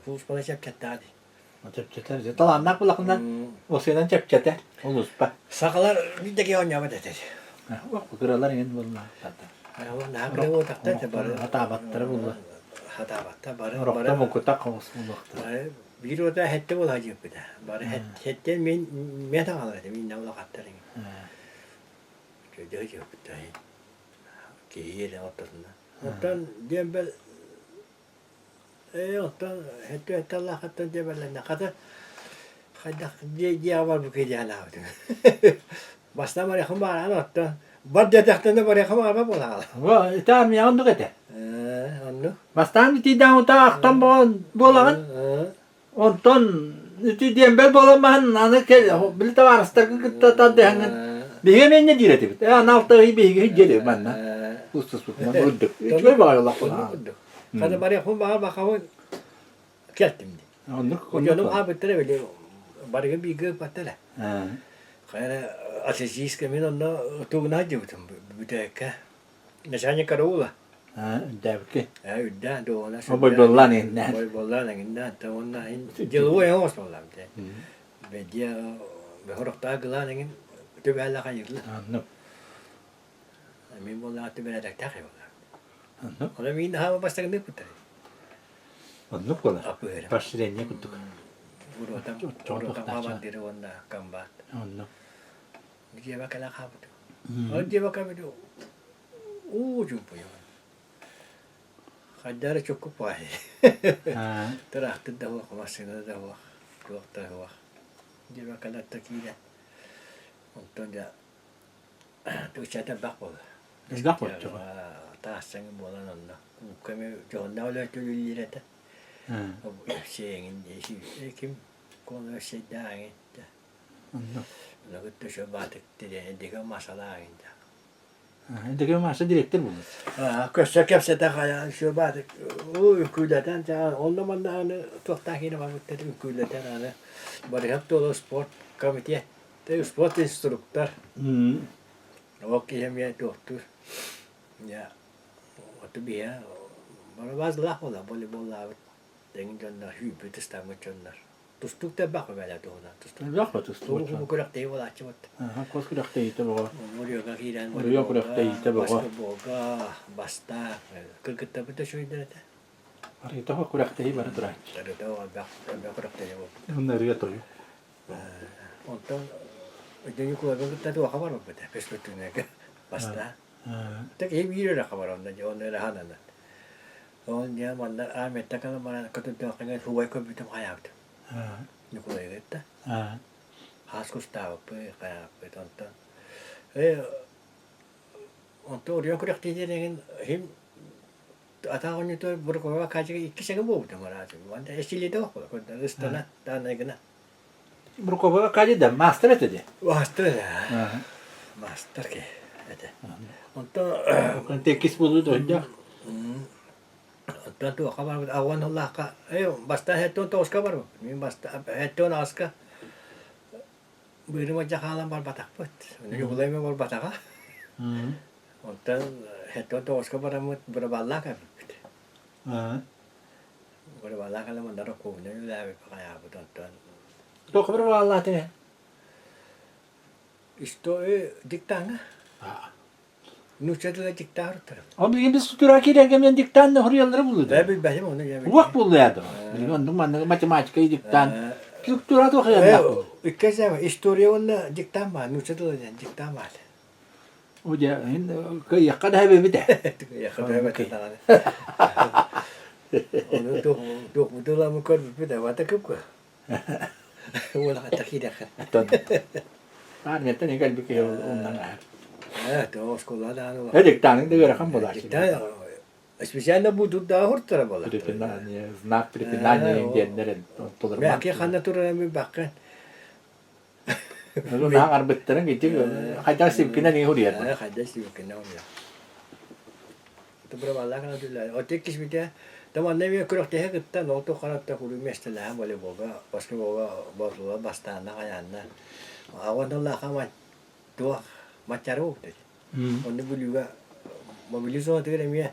улууспана чэпчэттэҕэ дии. Чэпчэтэр. Талааннаах булахынан осуйанан чэпчэтэр. Улууспа. Сахалар биир да киһи оонньообот этэ. Кыралар эҥин буолла. Хатаабаттара буолла. Хатаабаттар бары. Орохто мукутак хомус булуохтара. Биир ота хэтте буола дьиэппитэ. Бары хэттен мен мен таҥалар этим инна улахаттар эҥин. Чөйдө дьиэппитэ. Киһи эрэ ортотунан. Оттон диэмбэл Ээ, оттон өттө Аллаахыттан дьэбэлэннэ. Хата, хайдах дьиэ дьиэҕэ барбыккый диэхэлээбитим. Бастаан барыахым баҕараҕын оттон бар диэтэхтэринэ барыахым баҕарбат буолаҕын. Бу ити армияҕа оннук этэ. Ээ, оннук. Бастаан итиидээн утаа ахтан буолаҕын. Ээ, Онтон ити диэмбэл буолан маһын аны били табаарыстаргын кытта тардыһаҥҥын биһиги эмиэ инньэ диир этибит. Ээ, аны алта ый биһиги дьиэлиир манна. Устуспутунан үрдүк. Үчүгэй баҕайы олохпун. Үрдүк. Хата барыахпын баҕар бахабын кэлтим дии. Оннук Дьонум хаалбыттара били барыга бииргэ ыыппаттара. Хайа атлетическай мин онно тугуна сылдьыбытым бүтээккэ. Начальник караула. Үрдээбикки. Ээ үрдээн дуоҕуна Бойболлаан эҥиннээн. Бойболлаан эҥиннээн та уонна деловой оҥостоллам те. Бэдиэ бөхөрөхтаа гылаан эҥин түбээлэ хайырлы. Оннук. Мин буоллаҕа түбэлэтэктээх буолла. Оннук. Ону мин хаама бастакыннык путтар. Оннук буолар. Поощрение курдук. Уруотам уруотам хааман уонна комбат. Оннук. Дьиэбэ кэлэн хаалбытым. Ол дьиэбэ кэлбит уу чуумпуйабын. Хайдах эрэ чуккуп баҕайы. Тыраахтыр да суох, массыына да суох, туох да суох. Дьиэбэ кэлээт да киирэн, онтон дьэ ыччат элбэх буолла. Элбэх буолчу. Таас саҥа буолан онно куукка эмиэ дьоһуннаах үлэ төлүүллэр этэ. Сиэҥин ким куолуга сиэйдээх эҥин Дыгы Маша директор буолбут. Көрсө кэпсэтэ хайаан сүбаатык үҥкүүлэтэн онно манна аны туохтаах киинэ барбыттар үҥкүүлэтэн аны Барыһап туола спорт комитет спорт инструктор ол киһи эмиэ туохтуур. Дьэ, оту биһэ барабаазлаах буола волейболлаабыт тэҥин дьоннор, сүүрбүт ыстаммыт дьоннор. Тустуук да элбэх бэлэ туһунан. Тустуук. Элбэх ба тустуук. Тугу күрэхтэһии буолааччыбыт. Аха, кос күрэхтэһиитэ бөҕө. Мурьяга киирэн Мурья күрэхтэһиитэ бөҕө. Баскетболга, бастаах, кыргыттарбыт да үчүгэйдэр этэ. Арыйта күрэхтэһии бары турааччы. Арыйта элбэх элбэх күрэхтэһии буолбут. Онно ырыа тойук. Онтон Өйдөҥү кулабын кытта туохха барбыт физкультурнайга бастаан. Так киһи биир эрэ хабар онно дьэ онно эрэ хананан. Ол дьэ манна армияттан кэлэн баран көтөрдөөххүнэ субай көрбүтүм хайаабытым. Ньукулайга кытта. Хаас кустаабыппыт, хайаабыппыт онтон э онтон уруйан күрэхтэһиитин эҥин иһим атаах оонньуутугар Буркова Катяга икки сэгэ буолбутум араатым. Онтон эчиллиитэ оххо ыстана таанай гына. Буркова Катя да маастар этэ дии. Маастар этэ. Маастар ки этэ. Онтон Теккис буолуу дойдах. Оттон туохха барбыт ауан ыллаахха э бастаан хэттон тоҕуска барбыт. Мин бастаан хэттон аҕыска быырым адьа хаалан барбатахпыт. Ньукулайма барбатаҕа. Онтон 79-ка бараммыт бырабааллаах эбиппит. Бырабааллаах элэ манна рокуобунан үлэлээбит хайаабыт онтон. Туох бырабааллаатыҥ? Исто диктаҥҥа. Нуучча тыла диктаан уруттарым. Ол билигин біз тура киирэргэ мен диктант хоруйаллары булуу Да билбэтим ону я Уох булуя да. Билигин оннук маннык математика диктант. Структура туох яннах. Иккис история уонна диктант баар, нуучча тыла диэн диктант баар. О дьэ, кыайыахха да эбэбит ээ. Кыайыахха да эбэтэ даҕаны. Ону туох көрбүппүт абата кыпка. Уолаҕа киирэххэ. Армияттан кэлбит киһи умнан аһар. Ээ, то оскуола даҕаны. Э, диктаның да ыарахан буолааччы. Специально будут да хуртара буолар. Препинание, знак препинания диэннэр толору. Мэки ханна турар эми баккын. Наһаа арбыттарын ити хайдах сипкинэн иһи уруйар. Хайдах сипкинэн уруйар. Доброваллаах гына Отек кисбите да манна эмиэ күрэхтэһэ кыттан ол тухаратта куруу миэстэлэһэн волейболга, баскетболга боотулар бастаанна хайаанна. Аҕа туох маччары буолбут Онно Бүлүүгэ мобилизованатыгар эмиэ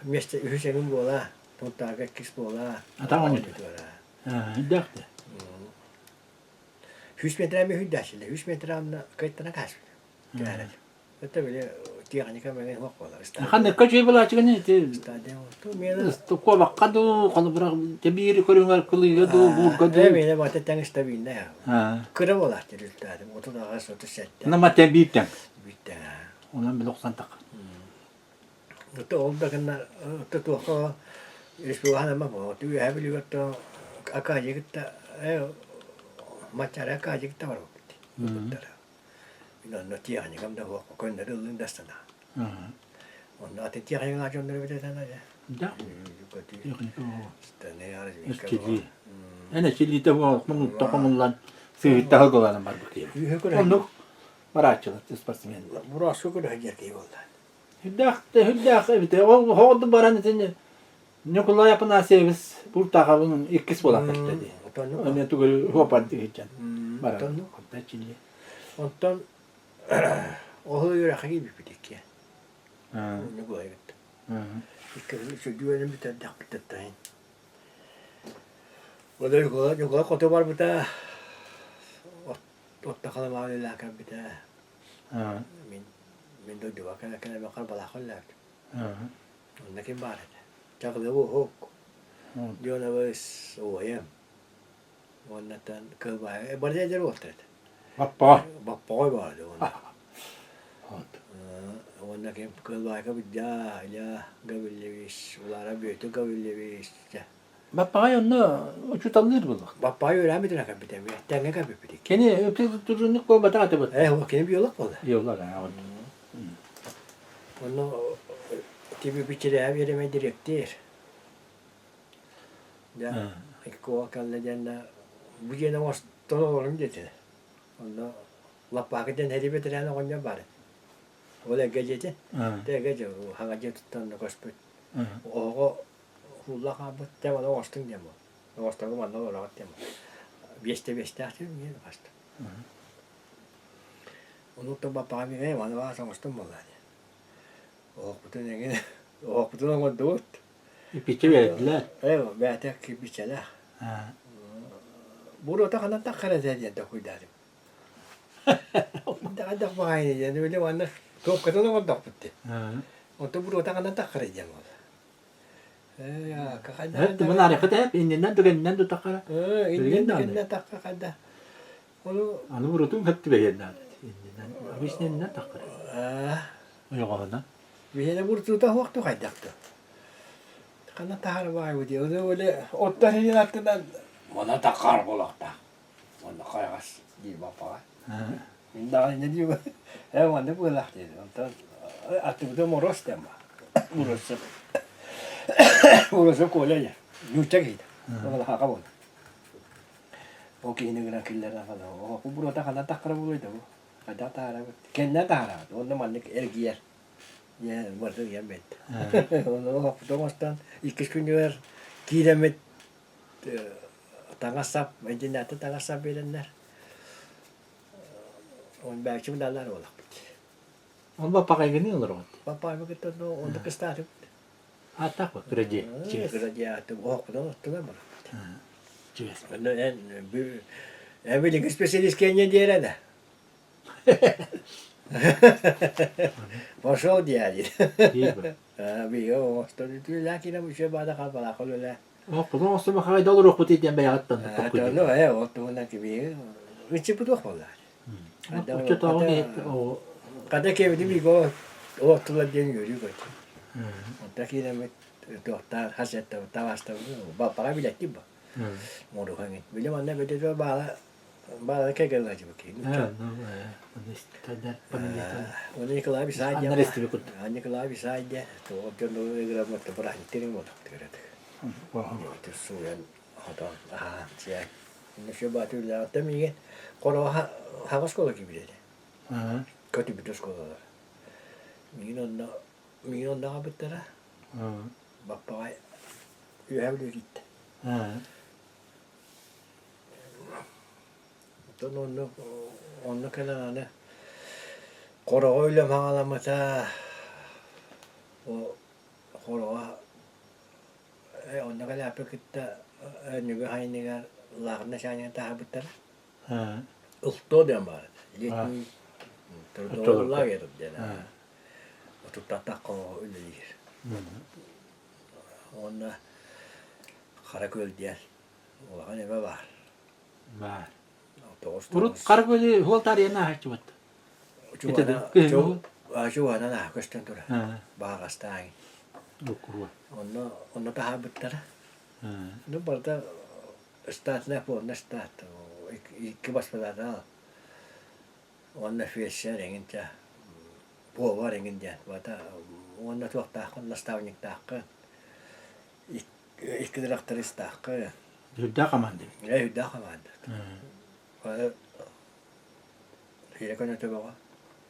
миэстэ үһүс эҥин буола, Сунтаарга иккис буола. Атаҕ оонньуутугар. Үрдээх да. 100 метр эми үрдээчилэр. 100 метр анна кыттана кааспыт. Кээрэл. Это били техника мэгэн хуох буолар. Ханныкка үчүгэй былаачыгын ити Стадион ту мена куобахха дуу, холобура тэбиир көрүҥэр кылыыга дуу, буурга дуу. Мена бата тэҥ стабильная. Кыра буолааччы результатым 38 37. Нама тэҥ биир тэҥ. Биир тэҥ. Онон били охсон так. Ото ол да гыннар ото туохха республикаҕа ама буолуо үөһээ Бүлүүгэ то Акадия кытта Маччара Акадия кытта барбыппыт ылбыттара. Мин онно техникам да суох көннөрү ыллыҥ да астана. Онно атын техникалаах дьоннору билэтэн дьэ. Да. Техника Эчилии. Эн эчилиитэ муннукта хомуллан сыыһыттаһа ылгыланан барбыт киһи. Оннук барааччылар спортсменнар. Бураска көрө сылдьар киһи буолла. Үрдээх үрдээх эбит. Ол хоҕордук баран итини Ньукулай Афанасьевич Буртаховын иккис буолан кэлтэ дии. Ону тугу хуопардык сылдьан баран. Онтон оһол үөрэххэ киирбиппит иккиэн. Ньукулай кытта. Иккиэн сүрдүүнэн бүтэрдэхпит Ол Ньукулай Ньукулай хоту барбыта отто халымаҕа үлэлээн кэлбитэ. Мин мин дойдубар кэлэ кэлэ Харбалаахха үлэлээбитим. Онно ким баар этэ? Чаҕылык Уһук, Дьуонабыс убайым уоннаттан Кылбаайа бары эдэр уолтар этэ. Баппаҕай. Баппаҕай баар этэ уонна. Уонна ким Кылбаайка Будья, Илья Гаврильевич, Улара Бүөтүр Гаврильевич, Баппаҕай онно учууталлыыр буолуох. Баппаҕай үөрээн бүтэрэн кэлбитэ эмиэ. Тэҥҥэ кэлбиппит. Кини туруннук буолбатах этибит. Ээ, кини биолог буолла. Биолог, Онно тиби бичирээп иэримэ дириэктиир. Дьэ, икки уол кэллэ диэннэ бу дьиэни оҥостон олоруҥ диэтилэр. Онно лаппаакы диэн сэрии бэтэрээн оҕонньор баар этэ. Ол эргэ дьиэтин, эргэ дьиэ, хаҥа дьиэ туттан онно көспүт. Оһоҕо Уулла хаалбыт, дьэ маны оҥостуҥ диэн буол. Оҥосторго манна олороҕут диэн буол. Биэстэ биэстээх диэн миэн хаста. Онуттан баппаҕа миэ маны баас оҥостон буолла диэн. Оһохпутун эҥин оһохпутун оҥордубут. Иппиччэ биэрдилэр. Ээ, бэйэтэ кирпииччэлээх. Буруота ханан таххар этэ диэн толкуйдаатым. Хайдах баҕайы диэн били манна туопкатын оҥордохпут дии. Онтон буруота ханан таххарый диэн буолла. Ээ, хайдах Мын арыхыт эп иннинэн түгэнинэн тутахара. Иннинэн түгэнинэн тахха хайда. Ону Аны бурутун хөп түбэһиэн наада. Иннинэн обычно иннинэн таххара. Ойоҕоһунан. Биһиэнэ буртуута суох хайдах да. Ханна таһаар баайбыт дии. Ону били оттон иһин аттынан мана таххар буолуохтаах. Уонна хайаҕас дии баппаҕа. Мин даҕаны инньэ диибин. Ээ маннык быһыылаах диэн. Онтон аттыбыта Мороз диэн баар. Морозов. Морозов Коля диэн. Нуучча киһитэ. Ол буолла. Ол киһини гынан киллэрэн оһохпут буруота ханан таххара буолуой да бу? Хайдах таһаарабыт? Кэннэ таһаарабыт. Уонна маннык эргийэр. Диэн барыта ыйан биэрдэ. Онно оһохпут оҥостон иккис күнүгэр киирэммит таҥас-сап, интеннээттэн таҥас-сап биэрэннэр он бээччи мыдааллар буоллахпыт. Он баппаҕайгыны олороҕут? Баппаҕайбы кытта онно кыстаатыбыт. Ааттаах ба? Кыра дьиэ. Кыра дьиэ ааттым. Оһохпутун оттулар бараппыт. Онно эн эн билиҥҥи специалист киэнньэ диэрэ да. Пошел дядя. Биһиги оҥостон үтүөлээх киинэ үчүгэй баада хаалбалаах үлэлээ. Оһохпутун оҥостон хахайда олоруохпут диэн бэйэҕиттэн толкуйдуу. Ээ, ол туһунан кибиһи ыччыппыт туох буолла. Оччотооҕу Хата кэбити биго оттулар диэн үөрүү көтү. Онто киирэммит туохтаан хас эттэ табаастабыт баппаҕа билэттим бу. Морухан били манна бөтөтө баала баала кэгэллаачыбыт киһи. Оны Николай Исай диэн. Николай Исай диэн тоҕо дьон ыгыраммыт бырааһынньыктарын буолтахтыгар Суйан хотон аһаан сиэн. Еще бааты үлэлээҕиттэн миигин Хороҕо хаҕа оскуола киирбит этэ. Көтүбүт оскуолалар. Миигин онно миигин онно аҕалбыттара. Баппаҕай үөһээ Бүлүү киирдэ. Оттон онно онно кэлэн аны Хороҕо үлэм хаҥаламмыта. Хороҕо Онно кэлээппи кытта Өнүгү хайыныгар лааҕыр начальнигын таһаарбыттара. Ылтоо диэн баар этэ. Летний трудовой лагерь диэн. Отуттаттахха үлэлиир. Уонна Хара Күөл диэн улахан эбэ баар. Баар. Урут Хара Күөлү уол таарыйан ааһаччыбыт. Чугаһынан ааһа көстөн турар. Бааҕастаан. Онно онно таһаарбыттара. Ну барыта штатная полная штат. Икки баспадаатал. Уонна фельдшер эҥин ча повар эҥин диэн. Барыта уонна туохтааххын наставниктааххын. Икки трактористааххын. Үрдээх команда. Э үрдээх команда. Киирэ көнөтө бөҕө.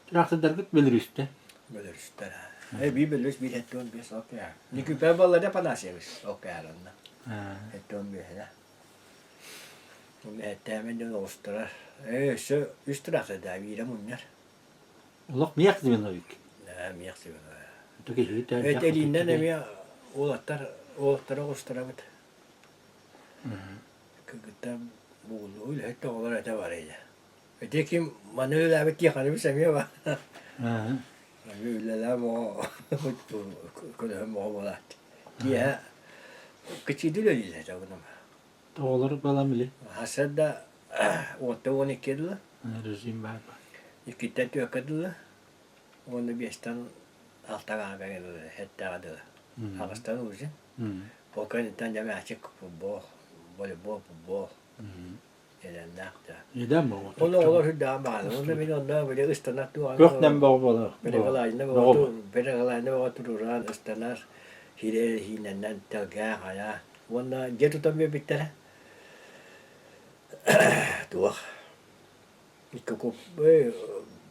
Трактордаргыт бөлөрүстэ. Бөлөрүстэр. Э биир бөлөрүс биир 75 океан. Никүпэ баллада Панасевич океан онно. 75-һэ. Эттээмэн дьон оҕустарар. Э өссө үс тракторда биирэ мунньар. Олох миэх звеновик. Э миэх звеновик. Этэлииннэн эмиэ уолаттар уолаттары оҕустарабыт. Кыргыттар бугуллуу үлэһит оҕолор этэ бар этэ. Ити ким маны үлэлээбит тиэхэньэбис эмиэ баар. Эмиэ үлэлээн оҕо көлөһүн оҕо буолааччы. Киэһэ кычыйды үлэлииллэр этэ гынан. Оҕолор балам или? Сарсыарда уонтан 12 дылы. Режим баар. Иккиттэн түөркэ дылы. Уонна биэстэн алтаҕа дылы, сэттэҕэ дылы. Аҕыстан ужин. Ол кэнниттэн дьэ мээчик футбол, волейбол, футбол. Элэннээх да. Идэм бөҕө. Ол оҕолор сүрдээҕин баҕалар. Онно мин онно били ыстанар туох Көх нэм бөҕө буолар. Перегалайна перегалайна бөҕө туруоран ыстанар хире хиинэннэн тэлгээ хайа. Уонна дьиэ тутан биэрбиттэрэ. Туох икки куп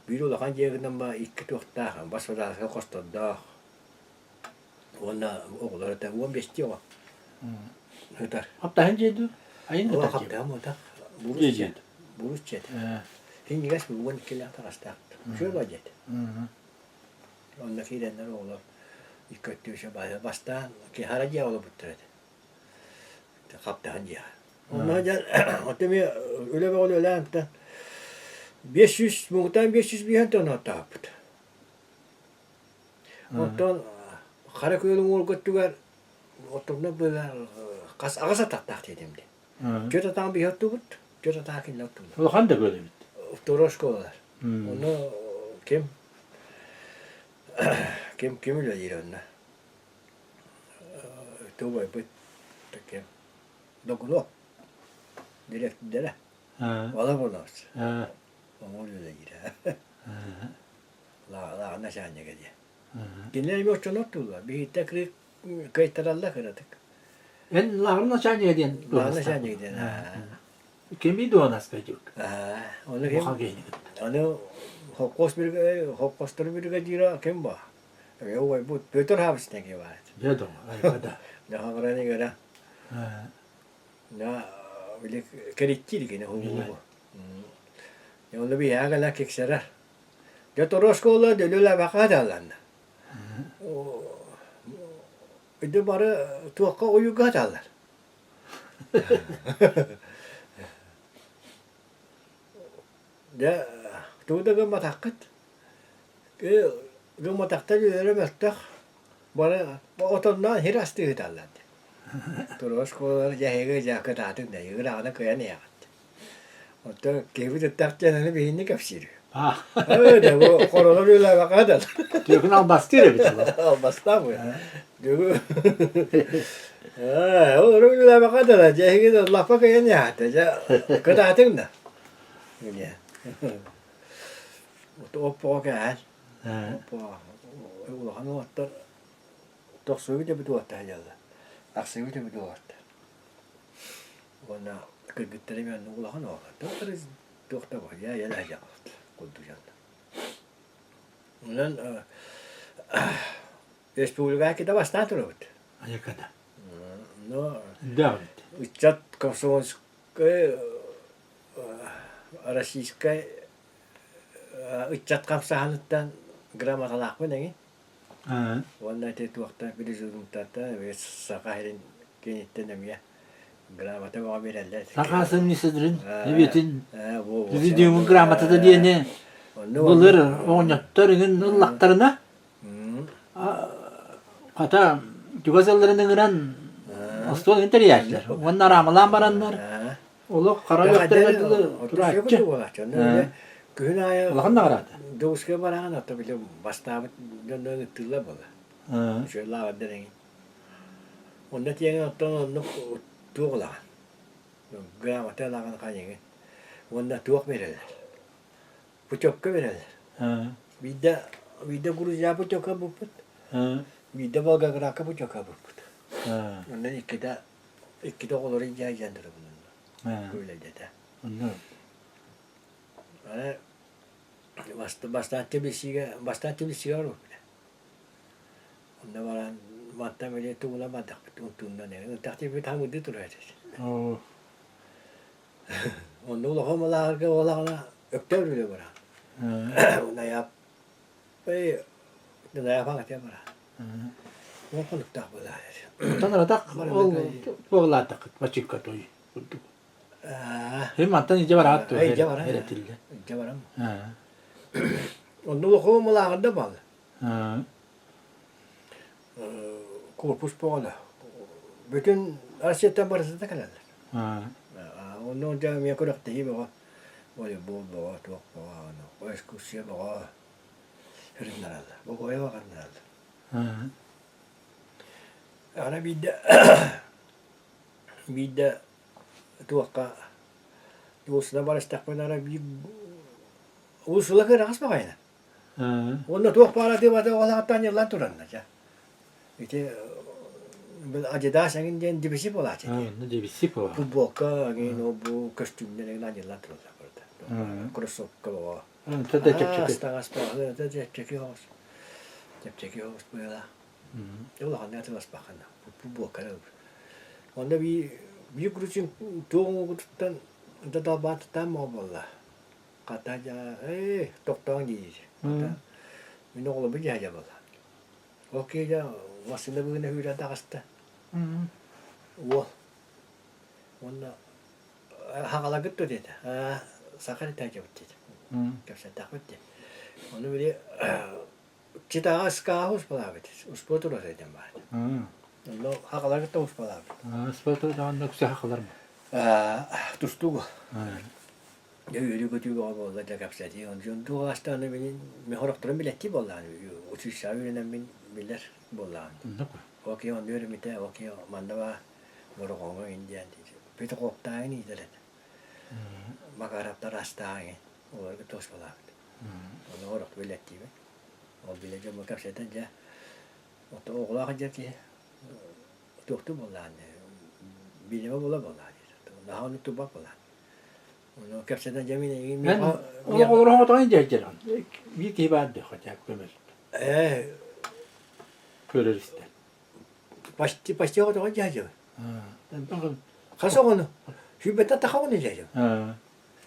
биир улахан дьиэ гынан ба икки туохтаах бас бадааска хостордоох Уонна оҕолор этэ 15 оҕо сытар. Хаптаһын дьиэ дуу? Айын Оо, сытар дьиэ. хаптаһын буотах. Бурус Дьиэ дьиэ. дьиэ. Бурус дьиэ. Синньигэс 12 таҕастаах. Үчүгэй ба дьиэ. Онно киирэннэр оҕолор икки өттүгү бастаан киһара дьиэ олорбуттар этэ. Хаптаһын дьиэҕэ. Онно дьэ оттон эмиэ үлэ бөҕө үлэлээн 500 муҥутаан 505 тонна оттооппут. Оттон Хара Күөл уҥуоргу өттүгэр оттонно хас аҕыс атахтаах диэтим дии. Түөрт атаҕын биһи оттуубут, түөрт атаҕы кинилэр оттууллар. Улахан да күөл эбит. Второй школалар. Ону ким ким ким үлэлиир онно? Тугайбыт ким? Догунов дириэктэрдэрэ. Ола буолабыт. Оҥор үлэлиирэ. Лааҕы начальнига диye. Кинилэр эмиэ оччону оттууллар. Биһиттэ кыайтараллар кыратык. Эн лааҕыр начальнига диэн Лааҕыр начальнига диэн. Кими дуонаска дьук? Ону ким? Ону холкуос холкуостары бригадира ким ба? Убайбыт Петр Хабыс диэн баар. Дьэ доҕор, айбада. Дьаһаҕыран игэрэ. Да, били кэриттиир кини хулуу. Онно биһиэхэ кэлэ киксэрэр. Дьэ торуоска дөлүлээбэххэ даалланна. Ити бары туохха уйуга сыталлар. Дьэ тугу да гымматаххыт. Гымматахтар үөрэ мөлтөх. Бары отонноон сир астыы сыталлар. Туруоскалар дьэһиги дьэ кытаатыҥ да ыраҕына кыайан иһэҕит. Оттон киһибит ыттах диэн аны биһини кэпсиир. Ээ дэ бу хоролор үлэлээбэххэ да. Түөкүн албастыыр эбит ол. Албастаах бу. Дьүгү. Ээ ол үлэлээбэххэ да дьэһиги да лаппа кыайан иһэхтэ дьэ кытаатыҥ да. Диэн. Оппоҕо кээһэн. Оппоҕо улахан уолаттар тохсуйбут эбит уолаттар сылдьаллар. Ахсыйбыт эбит уолаттар. Уонна кыргыттар эмиэ оннук улахан уолаттар туох да баҕайы айа курдук дьонно. Онон республикаҕа кида бастаан турабыт. Айакада. Но Да ыччат комсомольскай российскай ыччат хамсааһыныттан грамоталаахпын эҥин. Уонна ити туохтан президенттартан эмиэ Саха сирин кииниттэн эмиэ грамота бөҕө биэрэллэр. Саха сирин эбиэтин президиумун грамотата диэни былыр оҕонньоттор иҥин ыллахтарына хата чугас ыалларын ыҥыран остуол иҥин тэрийээччилэр уонна араамалаан бараннар Олох хара үөхтэргэ дылы турааччы. Күһүн аайы Улахан наҕараада. Дьокуускай бараҕын ото били бастаабыт дьоннорун ыттыыллар буолла. Үчүгэй лааҕырдар эҥин. Онно тиэҥин оттон оннук туох ылаҕын? Грамота ылаҕын ханьыгын. Уонна туох биэрэллэр? Путевка биэрэллэр. Биирдэ биирдэ Грузия путевка булпут. Биирдэ Волгоградка путевка булпут. Онон иккитэ Иккитэ оҕолору илдьэ сылдьан турабын онно. Үлэлдэтэ. Онно. Аны бастаан Тбилисигэ бастаан Тбилисигэ барбыппыт. Онно баран мантан били тугунан бардахпыт унтууннан ынтах тиийбит хамыдыы турар этэ. Онно улахан малааҕырга буолаҕына Өктөөр үлэ баран. Найаап Онтон аратах ол туоҕулаатаххыт бачыыкка той курдук. Һин мантан илдьэ бараат дуо? Илдьэ баран. Эрэтиллэ. Илдьэ баран. Онно улахан малааҕырда баалы. Корпус боҕоно. Бүтүн Россияттан барысыта кэлэллэр. Онно дьэ эмиэ күрэхтэһии бөҕө. Волейбол бөҕө, туох бөҕө, экскурсия бөҕө. Ырыннараллар, бокуойа баҕарынараллар. Аны биирдэ биирдэ туохха Уусуна барыстахпына ара биир Уусула кыараҕас баҕайына. Уонна туох баара тыыбата оҕолоохтон анньыллан туранна дьэ. Ити Адидас эҥин диэн дебиси буолааччы. Дебиси буолар. Футболка эҥин ол бу көстүүмнэр эҥин анньыллан тураллар барыта. Кроссовка бөҕө. Онто да чэпчэки. Таҥас таҥас чэпчэки оҕус. Чэпчэки оҕус быһыылаах. Улаханнык атыыласпаккын футболка эрэ ылбыт. Онно биир биир грузин туох оҥоһугуттан да далбаатыттаан моҕо буолла. Хата дьэ ээ тохтооҥ диир. Мин оҕолорбун дьаһайа буолла. Ол киһи массыына быгына сүүрэн таҕыста. Уол. Уонна хаҕалагыт дуо диэтэ. Аа, саха диэбит диэтэ. Кэпсэттэхпит диэн. Ону били Читаҕа ыскааһы успалаабыт. Успуо турар этим баар. Онно хаҕалары кытта успалаабыт. Успуо даҕаны үксэ хахалар Тустуугу. Дьэ үөрүү-көтүү бөҕө буолла дьэ кэпсэтии. Дьон туох астааны мин мин хорохторун билэттии буоллаҕын. Училищеҕа үөрэнэммин билэр буоллаҕым. Окей, онно үөрэммитэ, окей, манна баа Бороҕоҥҥо иҥин диэн Петуховтааҕын иитэр этэ. Макаровтар астааҕын олорго туоспалаабыт. Онно орохту билэттиибин. Ол билэ дьоммун кэпсэтэн дьэ ото оҕолоох дьэ киһи туохтуу буоллаҕын биилэмэ буола буоллаҕа диир. Наһаа оннук турбат буоллаҕын. Ону кэпсэтэн дьэ мин эйигин Оҕолор оҕотоҕун дьэ биир киһи баар дии хотя көмөл. Ээ Көрөр истэр. Почти почти оҕотоҕун дьэ Хас оҕону? Сүүрбэттэн таха оҕону дьэ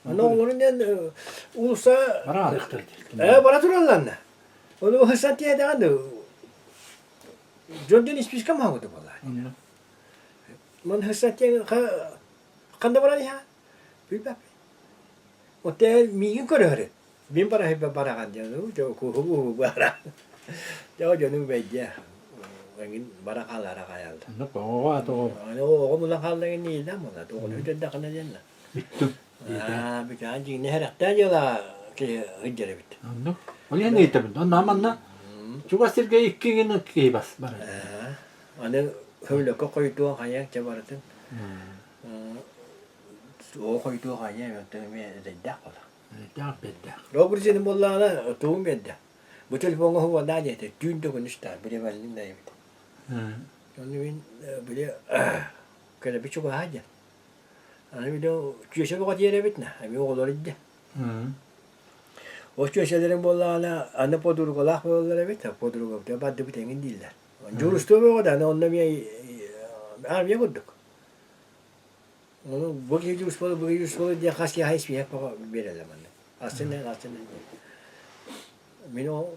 Аны оҕолорун диэн уулусса Бара Ээ бара тураллар Ону ыһысан тиэдэҕин дьон диэн испиискэ маһаҥыты буоллаа. Ман ыһысан тиэн ханна баран иһэ? Билбэппин. Оттон миигин көрөөрү. Мин бараһыйба бараҕан диэн куһу бара. Дьэ дьонум бэйдиэ эҥин бара хаалара хаайалла. Оҕо тоҕо. Оҕо муна хаалла эҥин иилээн буолла. Тоҕо бүтэрдэххинэ диэн Бүттүм. Аа, бүтään дьиҥнэ сэрэхтээх дьыала киһи сылдьар эбит. Оннук. Ол иһин ыйытабын. Онно манна чугас сиргэ икки гына киһи бас барар. Аны көмөлөккө хойутуон хайа чэ барытын. Оо хойутуо хайа оттон эмиэ эрэйдээх буолар. Эрэйдээх бэрдээх. Рогрузин буоллаҕына тугун биэрдэ. Бу телефоҥҥа уһуоннаа диэтэ. Түүн да күнүс да билэбэллин да эбит. Ону мин били кэлэби чугаһаа диэн. Аны били чүөчэ бөҕө тиэрэбит на, эмиэ оҕолор илдьэ. Ол чүөчэлэрин буоллаҕына аны подругалаах буолаллар эбит, подругабытыгар бардыбыт эҥин дииллэр. Дьуурустуо бөҕө да, аны онно эмиэ армия курдук. Ону бу киһи дьуурустуо, бу киһи дьуурустуо диэн хас киһи испииһэк бөҕө биэрэллэр манна. Астын астын Мин ол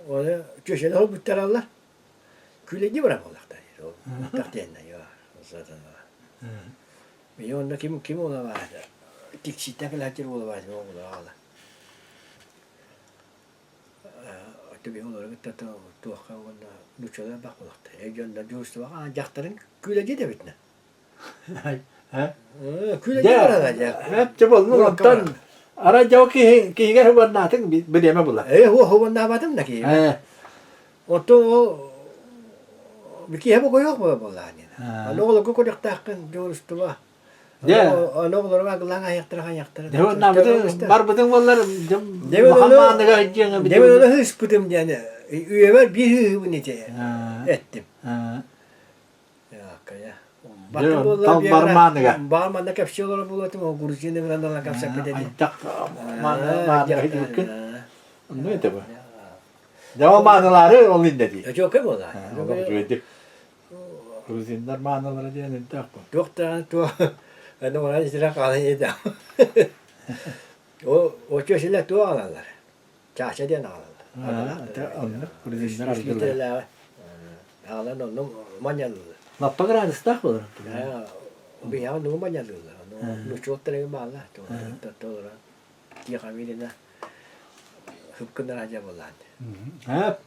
ону чүөчэлэр олбуттараллар. Күлэйдии баран буоллахтар. Ол тахтиэннэ Мин онно ким ким уола баата тиксииттэн кэлээччи уола баата уола аҕала. Оттон олору кытта туохха уонна нууччалар бах буолахтар. Эй дьоннор дьуустубаҕа дьахтарын күлэдьи эбитинэ. Күлэдьи барара дьэ. Эп болну онтон арай дьэ киһи киһигэр хубаннаатыҥ бириэмэ була. Ээ хуо хубаннаабатым да киһи. Оттон ол киһи бокуйуох буоллаҕа диэн. Аны оҕолорго көрүөхтээххин дьуурустуба. Аны оҕолорго агылаан айахтара хайахтара. Барбытыҥ буоллар улахан мааныга дьиэҥэ Дебен ону ыспытым диэн үйэбэр биир ыһыыбын ити эттим. Бармааныга. Баар манна кэпсии олорор буолуотум, ол грузины гынан кэпсэппит этим. Айдах мааныга дьүккүн. Онно это бу. Дьэ ол маанылаары ол иннэ дии. Өтөкө буолаа. Олох үчүгэйдик. Грузиннар маанылара диэн үрдээх бу. Туох даҕаны туох аны манан итирэ хаалан иһдэ. О очо силэ туох аҕалаллар. Чаача диэн аҕалаллар. Оннук грузиннар аргылар. Аҕалан онну манньалыыллар. Лаппа градустаах болор. Биһиэхэ оннугу манньалыыллар. Нучуоттар эҥин бааллар. Толорон Тихомирина Хыпкынар адьа буоллаан.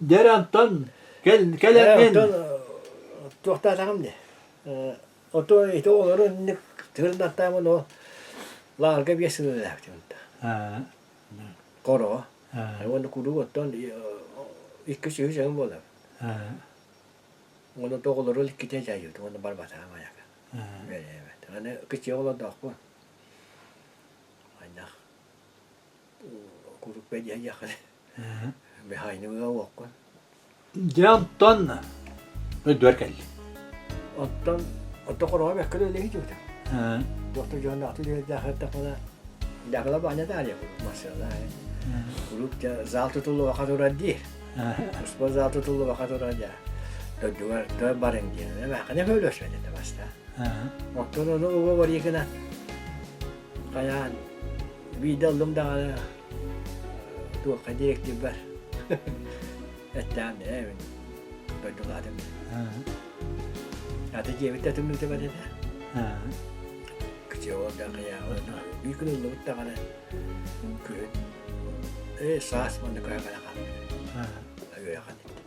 Дьэ Антон кэл кэлэргин. Антон туохтаатаҕым дии. Ото ити оҕолору инник тыырнаттаамын о лаарга биэс сыл үлэлээбитим. Хороҕо. Уонна куруук оттон иккис үһүс эҥин буолар. Уонна оҕолору иккитэ дьайыыт уонна барбатаҕым айака. Аны кичиэ оҕолордоохпун. Хайдах куруук бэдиэйиэххин Михайловыга уоххун. Дьэ онтон өйдүөр кэлли. Оттон оттон хороҕо бэккэ үлэлэһи дьүөтэ. Доктор дьонноохту үлэлээхтахпына дагла баня даария массыала. Куруук зал тутуллубаха турар диир. Спорт зал тутуллубаха турар дьа. Дойдугар төр барыҥ диэн. Мээххэ хөлөсмөт этэ баста. Оттон ону уга барыйкына Хайаан, биирдэ ыллым даҕаны туохха дириэктирбэр. Эттээн ээ дойдулаатым. Аты дьиэбит да тымныыта бат этэ. Кычыа да хайаа биир күн ыллыбыт даҕаны күһүн ээ саас манна көһө кэлэ хаалбыт. Үөрэххэ.